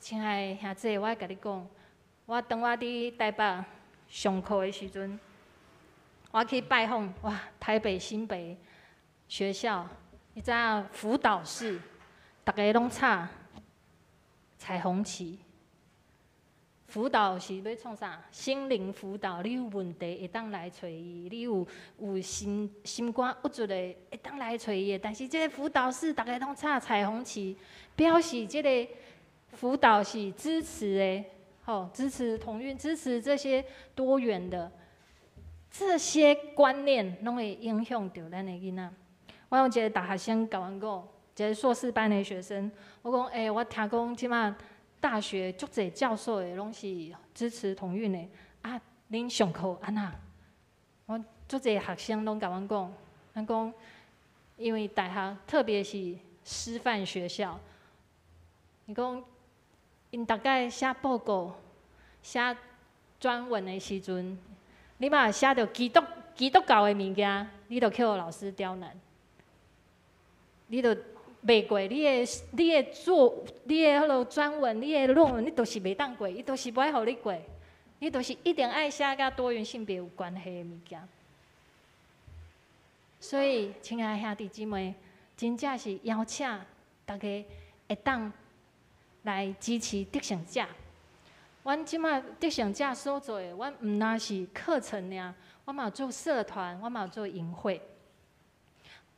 Speaker 2: 親愛的兄弟，我愛共你講，我當我佇台北上課的時陣，我去拜訪哇台北新北學校，你知影輔導室，逐个攏插彩虹旗。輔導是欲創啥？心靈輔導，你有問題會當來揣伊，你有心肝鬱卒的會當來揣伊的。但是這個輔導室逐家攏插彩虹旗，表示這個輔導是支持的，吼，支持同運，支持這些多元的這些觀念，攏會影響著咱的囡仔。我有一個大學生共阮講，一個碩士班的學生，我講，欸，我聽講這馬大學足濟教授的攏是支持同運的，啊，恁上課按怎？我足濟學生攏共阮講，阮講，因為大學特別是師範學校，伊講，𪜶逐擺寫報告、寫專文的時陣，你若寫著基督教的物件，你就予老師刁難，你就袂過，你的做，你的彼落專文，你的論文，你就是袂當過，伊就是無愛予你過，你就是一定愛寫佮多元性別有關係的物件。所以，親愛的兄弟姊妹，真正是邀請大家會當來支持得勝者。阮這馬得勝者所做的，阮毋但是課程爾，我嘛有做社團，我嘛有做營會，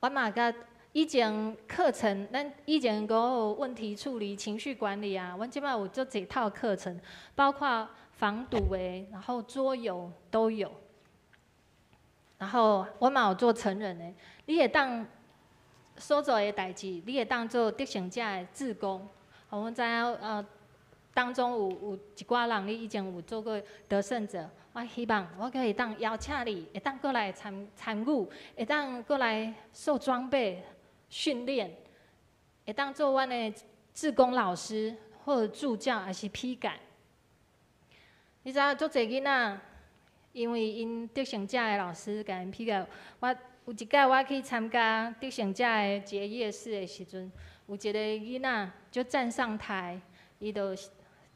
Speaker 2: 我嘛佮以前課程，咱以前講有問題處理、情緒管理啊，阮這馬有做幾套課程，包括防毒的，然後桌遊都有。然後我嘛有做成人的，你會當所做的代誌，你會當做得勝者的志工。阮知影當中有一寡人，你以前有做過得勝者，我希望我閣會當邀請你，會當閣來參與，會當閣來受裝備訓練，會當做阮的志工老師或者助教，抑是批改。你知影足濟囡仔，因為𪜶得勝者的老師共𪜶批改，我有一擺我去參加得勝者的結業式的時陣，有一個囡仔就站上台，伊就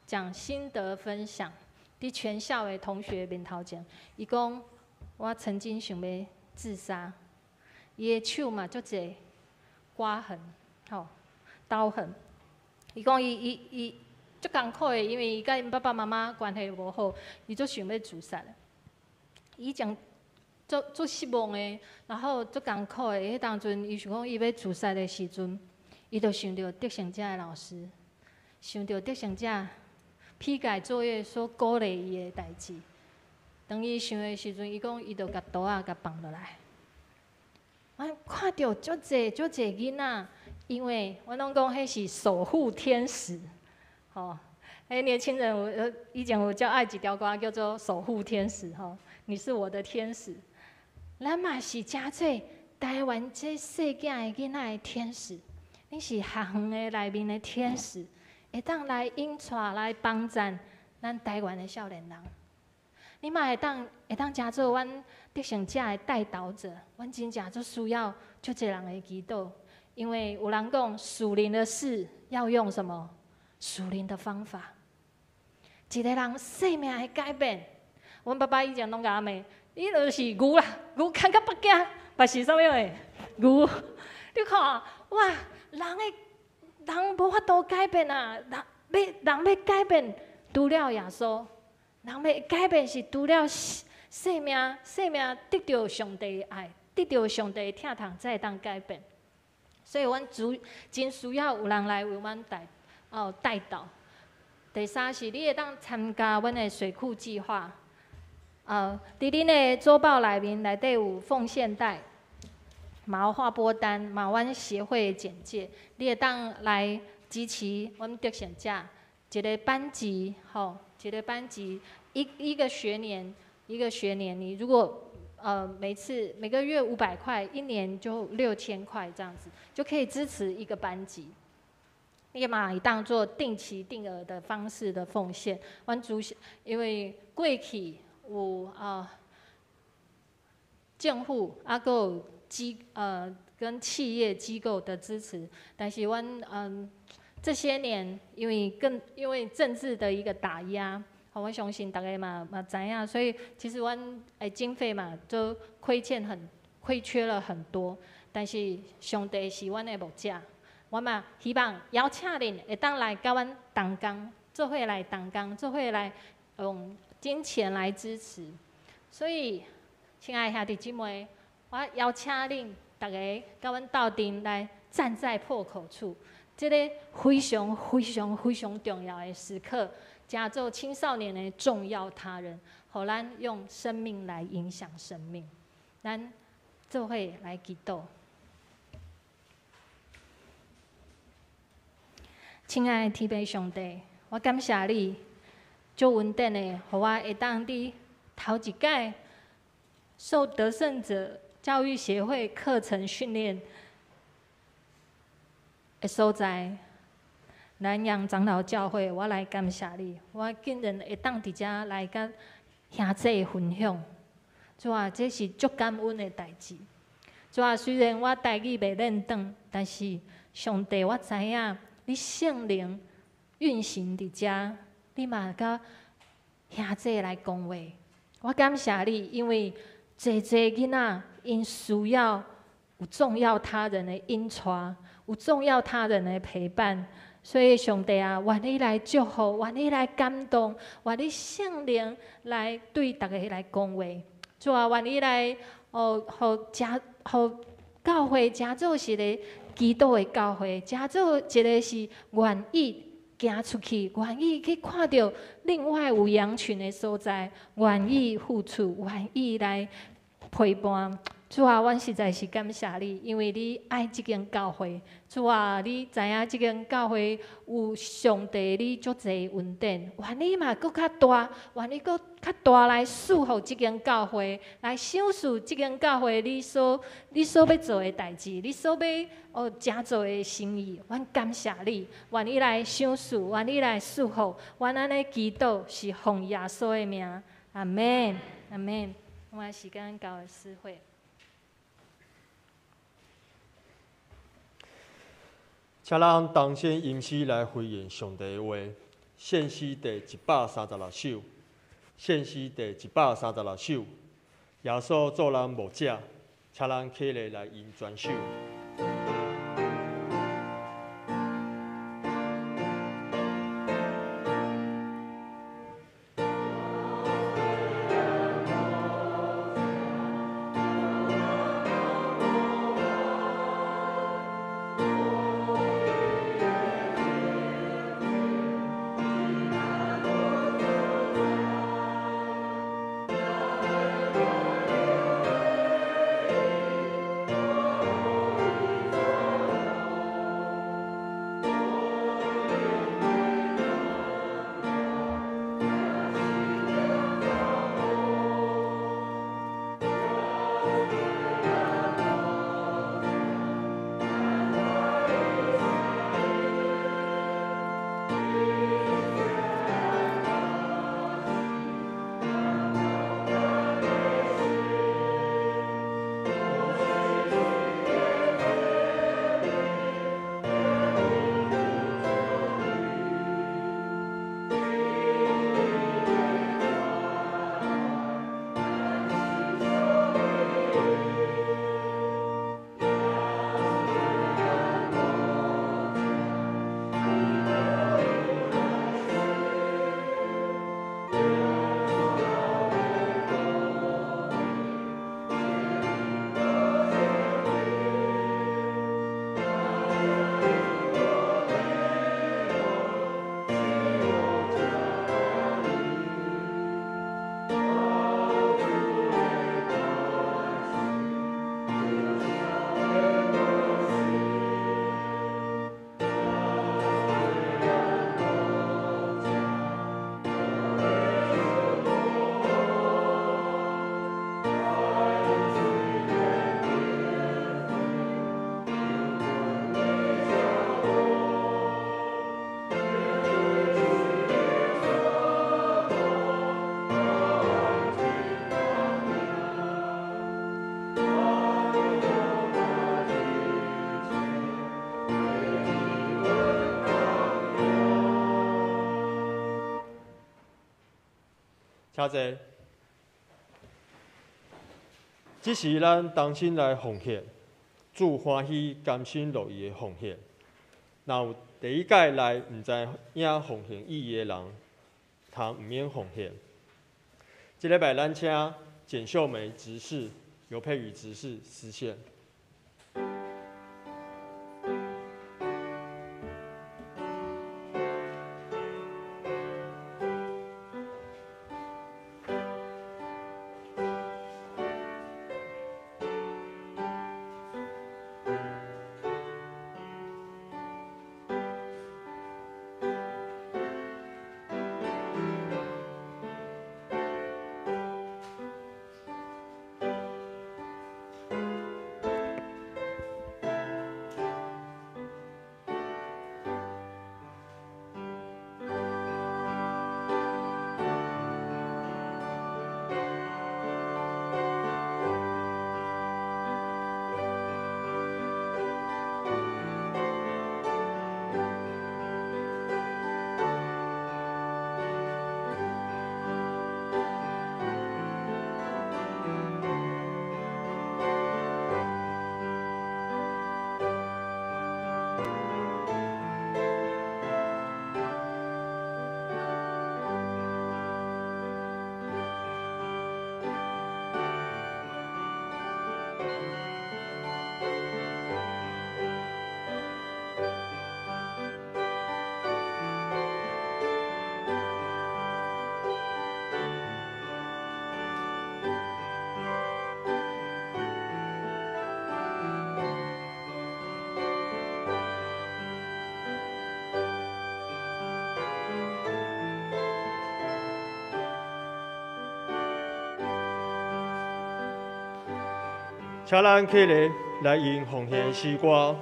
Speaker 2: 講心得分享，佇全校的同學面頭前，伊講我曾經想欲自殺，伊的手嘛足濟刮痕，吼，刀痕。伊講伊足艱苦的，因為伊佮𪜶爸爸媽媽關係無好，伊足想欲自殺。以前足失望的，然後足艱苦的。彼當陣，伊想講伊欲自殺的時陣，伊就想著得勝者的老師，想著得勝者批改作業所鼓勵伊的代誌。當伊想的時陣，伊講伊就共刀仔共放落來。我看著足濟足濟囡仔，因為阮攏講彼是守護天使，吼。彼年輕人有以前有較愛一條歌叫做《守護天使》吼，你是我的天使。咱嘛是成做台灣這細囝的囡仔的天使，你是學園的內面的天使，會當來引帶來幫贊咱台灣的少年人。你嘛會當成做阮得勝者的代禱者，阮真正足需要足濟人的祈禱，因為有人講屬靈的事要用什麼？屬靈的方法。一個人生命的改變，阮爸爸以前攏共我罵，你就是牛啦，牛牽到北京，嘛是啥物的牛？你看，哇，人無法度改變啊！人欲改變，除了耶穌，人欲改變是除了生命得著上帝的愛，得著上帝的疼痛，才會當改變。所以，阮主真需要有人來為阮代禱。第三是，你會當參加阮的水庫計劃。佇恁的週報內面內底有奉獻袋、嘛有劃撥單、嘛有阮協會的簡介，你會當來支持阮得勝者一個班級，吼，一個班級一個學年，一個學年，你如果每次每個月500塊，一年就6000塊這樣子，就可以支持一個班級。你嘛會當做定期定額的方式的奉獻。阮主因為過去有政府啊，閣有跟企業機構的支持，但是阮這些年因為政治的一個打壓，我相信大家嘛知影，所以其實阮的經費嘛都虧缺了很多。但是上帝是阮的牧者，我嘛希望邀請恁會當來佮阮同工。做伙来同工，做伙来用金钱来支持。所以，亲爱兄弟姊妹，我邀请恁逐个佮阮斗阵来站在破口处，这个非常非常非常重要的时刻，成做青少年的重要他人，予咱用生命来影响生命。咱做伙来祈祷。亲爱的天父上帝，我感谢你，足恩典的，予我会当伫头一届受得胜者教育协会课程训练的所在，南洋长老教会，我来感谢你，我竟然会当伫遮来佮兄弟分享，主啊，这是足感恩的代志。主啊，虽然我台语袂轮转，但是上帝，我知影你圣灵运行伫遮，你嘛佮兄弟来讲话。我感谢你，因为济济囡仔𪜶需要有重要他人的引带，有重要他人的陪伴，所以上帝啊，愿你来祝福，愿你来感动，愿你圣灵来对逐个来讲话。主啊，愿你来哦，予成予教会成做一个基督的教会，成做一个是愿意行出去，愿意去看著另外有羊群的所在，愿意付出，愿意来陪伴。主啊，阮实在是感谢你，因为你爱这间教会。主啊，你知影这间教会有上帝你足济恩典，愿你嘛阁较大，愿你阁较大来赐予这间教会，来赏赐这间教会你所欲做的代志，你所欲哦成做的心意。阮感谢你，愿你来赏赐，愿你来赐福。阮按呢祈祷是奉耶稣的名，阿们，阿们。我时间交予司会。
Speaker 1: 请咱同心吟诗来回应上帝的话，献诗第136首，献诗第136首，耶稣做咱牧者，请咱起立来吟全首。请坐。这时咱同心来奉献，主欢喜甘心乐意的奉献。若有第一届來毋知影奉獻意義的人，通毋免奉獻。這禮拜咱請簡秀梅執事、劉佩瑜執事司獻。請咱起立來用奉獻詩歌。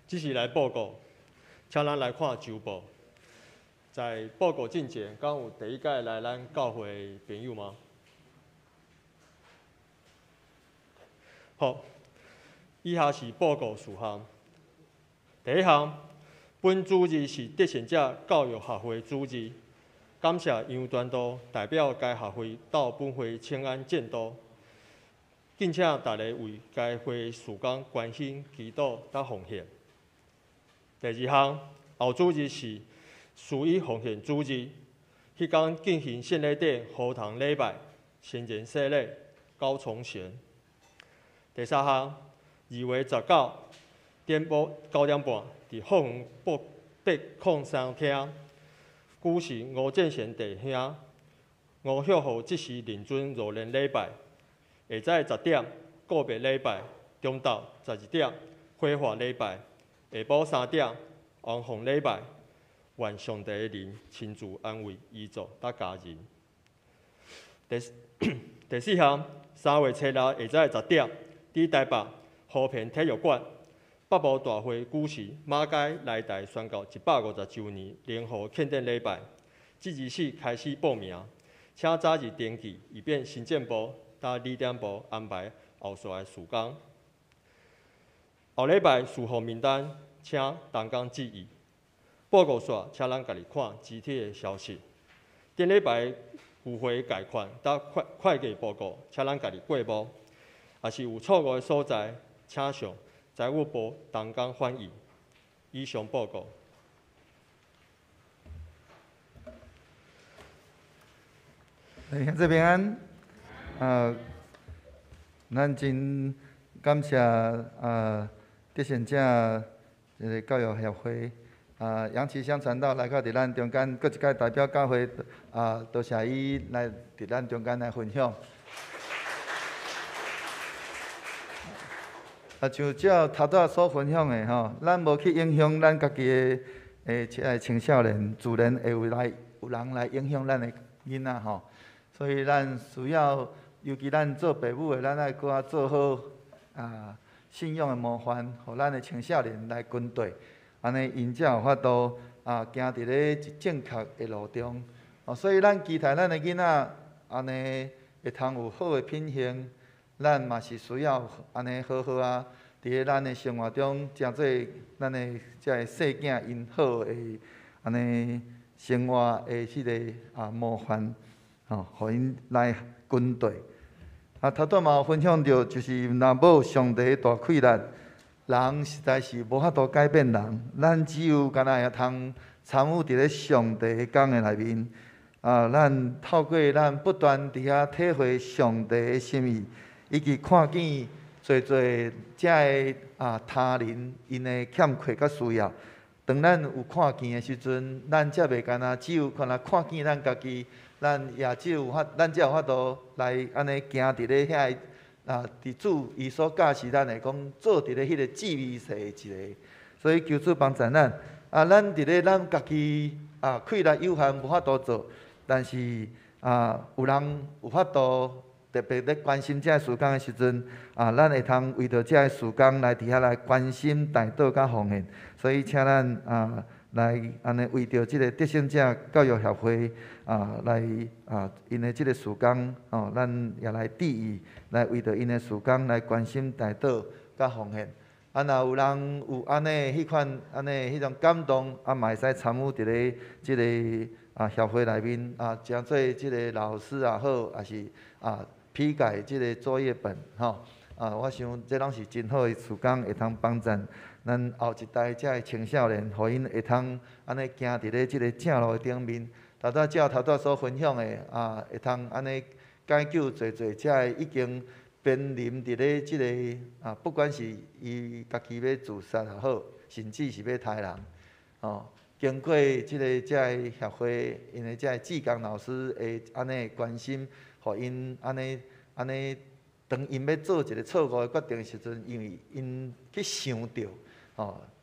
Speaker 1: 這是來報告，請咱來看周報。在報告進前，敢有第一屆來咱教會的朋友嗎？好，以下是報告事項。第一項，本主日是得勝者教育學會主日，感謝楊傳道代表該學會到本會請安證道，敬請大家為該會事工關心、祈禱佮奉獻。第二項，後主日是司儀奉獻主日，彼工進行獻禮典、荷堂禮拜、先前洗禮、高重玄。第三項，2月19點半9點半，佇福園北803廳舉行吳建賢弟兄吳秀和執事認准入殮禮拜。下早10點告別禮拜，中晝12點火化禮拜。下晡3點安放禮拜，願上帝的靈親自安慰遺族佮家人。第四項，3月初6下早10點，佇台北和平體育館北部大會舉行馬偕來台宣告150週年聯合慶典禮拜，即日起開始報名，請早日登記，以便行政部佮禮典部安排後續的事工。後禮拜事奉名單。請同工注意。報告煞，請咱家己看肢體的消息。頂禮拜有會概況佮會計報告，請咱家己過目。若是有錯誤的所在，請向財務部同工反映。以上報告。
Speaker 11: 兄弟平安，咱真感謝得勝者這个教育協會楊其香傳道來到佇咱中間，閣一擺代表教會多謝伊來佇咱中間來分享。像照頭拄仔所分享的吼，咱無去影響咱家己的青少年，自然會有人來影響咱的囡仔吼。所以咱需要，尤其咱做爸母的，咱愛閣較做好信仰的模範，予咱的青少年來跟綴，按呢𪜶才有法度行佇咧一正確的路中。所以咱期待咱的囡仔按呢會通有好的品行，咱嘛是需要按呢好好啊，佇咧咱的生活中，成做咱的這个細囝𪜶好的按呢生活的彼个模範。吼，予𪜶來跟綴。頭拄嘛有分享著，就是若無上帝大氣力，人實在是無法度改變人。咱只有干焦會通參與佇咧上帝的工的內面。咱透過咱不斷佇遐體會上帝的心意，以及看見濟濟遮个他人𪜶的欠缺佮需要。當咱有看見的時陣，咱才袂干焦只有干焦看見咱家己。咱也只有法，咱才有法度來按呢行佇咧遐个佇主伊所教示咱的，講做佇咧彼個至微細的一个。所以求主幫助咱。咱佇咧咱家己氣力有限，無法度做，但是有人有法度特別咧關心這个事工的時陣，咱會通為著這个事工來佇遐來關心、代禱佮奉獻。所以請咱來按呢為著這个得勝者教育協會來𪜶的這个事工吼，咱也來致意，來為著𪜶的事工來關心、代禱佮奉獻。若有人有按呢彼款按呢彼種感動，嘛會使參與佇咧這个協會內面成做這个老師也好，抑是批改這个作業本吼。我想這攏是真好的事工，會通幫助咱後一代這个青少年，予𪜶會通按呢行佇咧這个正路的頂面。頭拄照頭拄所分享的會通按呢解救濟濟這个已經瀕臨佇咧這个不管是伊家己欲自殺也好，甚至是欲刣人，經過這个這个協會，𪜶的這个志工老師的按呢關心，予𪜶按呢按呢，當𪜶欲做一个錯誤的決定的時陣，因為𪜶去想著，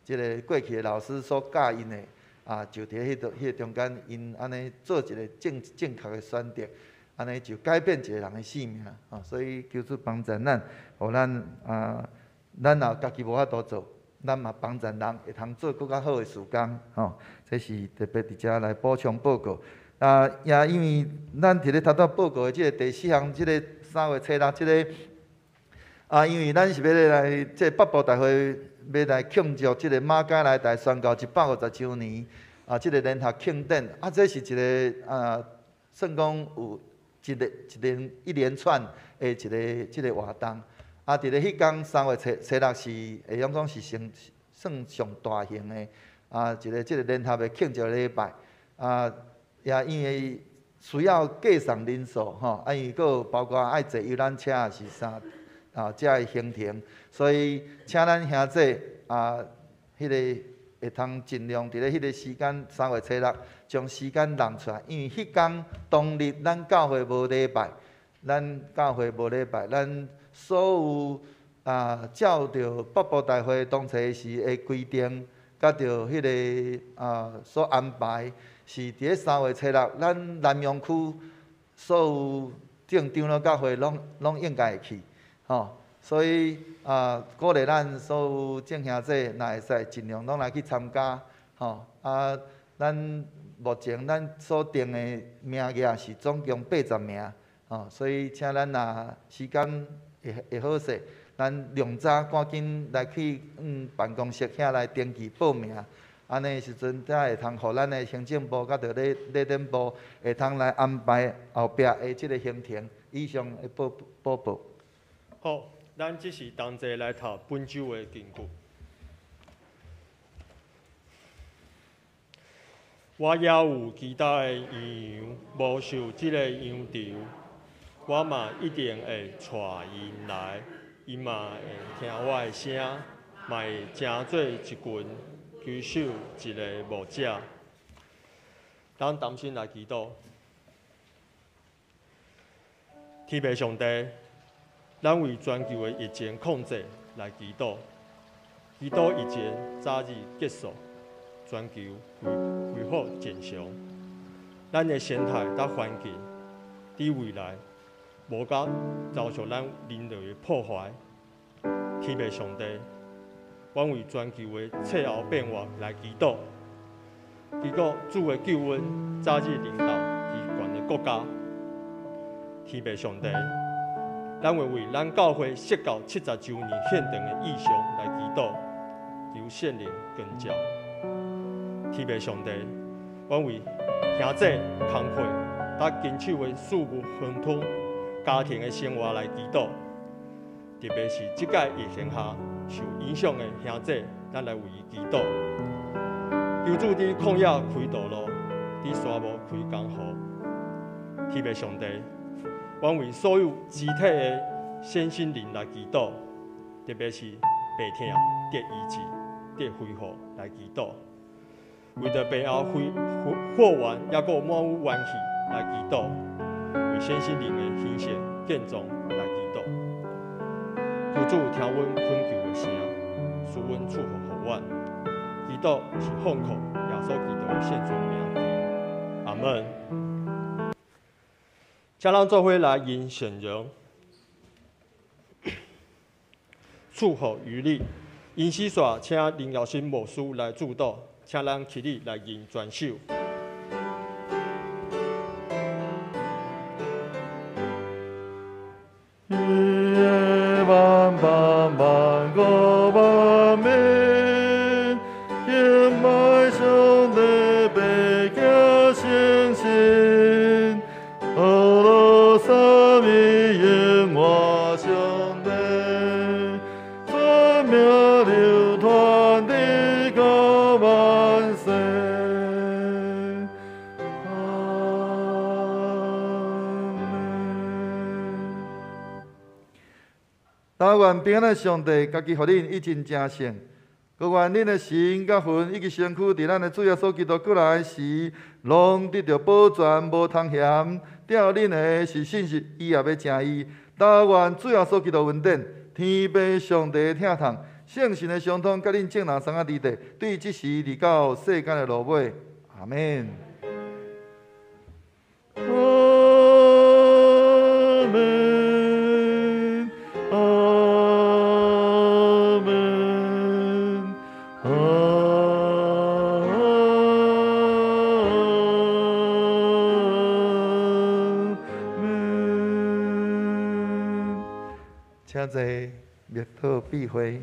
Speaker 11: 這个過去的老師所教𪜶的，就佇彼個中間，𪜶按呢做一个正確的選擇，按呢就改變一个人的性命，所以求主幫助咱，予咱咱若家己無法度做，咱嘛幫助人會通做閣較好的事工，這是特別佇遮來補充報告。也因為咱佇咧頭拄報告的這个第四項，這个3月初6這个，因為咱是欲來這个北部大會欲來慶祝這个馬偕來台宣教150週年，這个聯合慶典，這是一个算講有一連串的一个這个活動。佇咧彼工3月初6是會用講是算上大型的，一个這个聯合的慶祝禮拜，也因為需要計算人數吼，因為閣有包括愛坐遊覽車抑是啥，這个行程，所以請咱兄弟彼个會通盡量佇咧彼个時間3月初6將時間讓出來，因為彼工當日咱教會無禮拜，咱教會無禮拜，咱所有照著北部大會當初時的規定，佮著彼个所安排，是佇咧3月初6，咱南洋區所有正長老教會攏應該會去，吼。所以鼓勵咱所有眾兄弟，若會使盡量攏來去參加，吼。咱目前咱所定的名額是總共80名，吼。所以請咱若時間會好勢，咱量早赶紧来去办公室遐来登记报名，按呢时阵才会通予咱的行政部佮著礼典部会通来安排后壁的这个行程，以上的报报告。
Speaker 1: 好，咱这是同齐来读本周的经句。我犹有其他的羊，无受这个羊场，我嘛一定会带𪜶来，𪜶嘛会听我的声，嘛会成做一群，归守一个牧者。咱同心来祈祷，天父上帝，咱为全球的疫情控制来祈祷，祈祷疫情早日结束，全球恢复正常。咱的生态佮环境，伫未来无佮遭受咱人类的破坏。天父上帝，阮为全球的气候变化来祈祷，祈祷主的救恩早日临到伊悬的国家。天父上帝，咱会为咱教会设教70周年献堂的意向来祈祷，求圣灵光照。天父上帝，阮为兄弟工课、佮经手的事务亨通、家庭的生活来祈祷。特别是这届疫情下受影响的兄弟，咱来为伊祈祷。求主伫旷野开道路，伫沙漠开江河。天父上帝，阮为所有肢体的身心灵来祈祷，特别是病痛得医治、得恢复来祈祷。为著病后恢复原，犹阁满有元气来祈祷，为身心灵的兴盛健壮来祈祷。求主听阮恳求的声，赐阮祝福予阮。祈祷是奉靠耶稣基督的圣尊名求，阿门。请咱做伙来认圣容，祝福于你。因此，煞请林耀新牧师来主导，请咱起立来认全首。
Speaker 10: 一万万万个万民，敬拜上帝，白行圣神，阿罗三昧耶我上帝，尊名流传直到万世。阿们。
Speaker 11: 但愿平安的上帝，家己予恁以真成圣，阁愿恁的神佮魂以及身躯，伫咱的主耶稣基督阁来时，拢得著保全，无通嫌。照恁的是信实，伊也欲成义。但愿主耶稣基督恩典，天父上帝的疼痛，圣神的相通，佮恁众人相仔伫地，对这时直到世间的落尾。阿们。
Speaker 10: 阿们，阿们，阿们。
Speaker 11: 请坐，默祷闭会。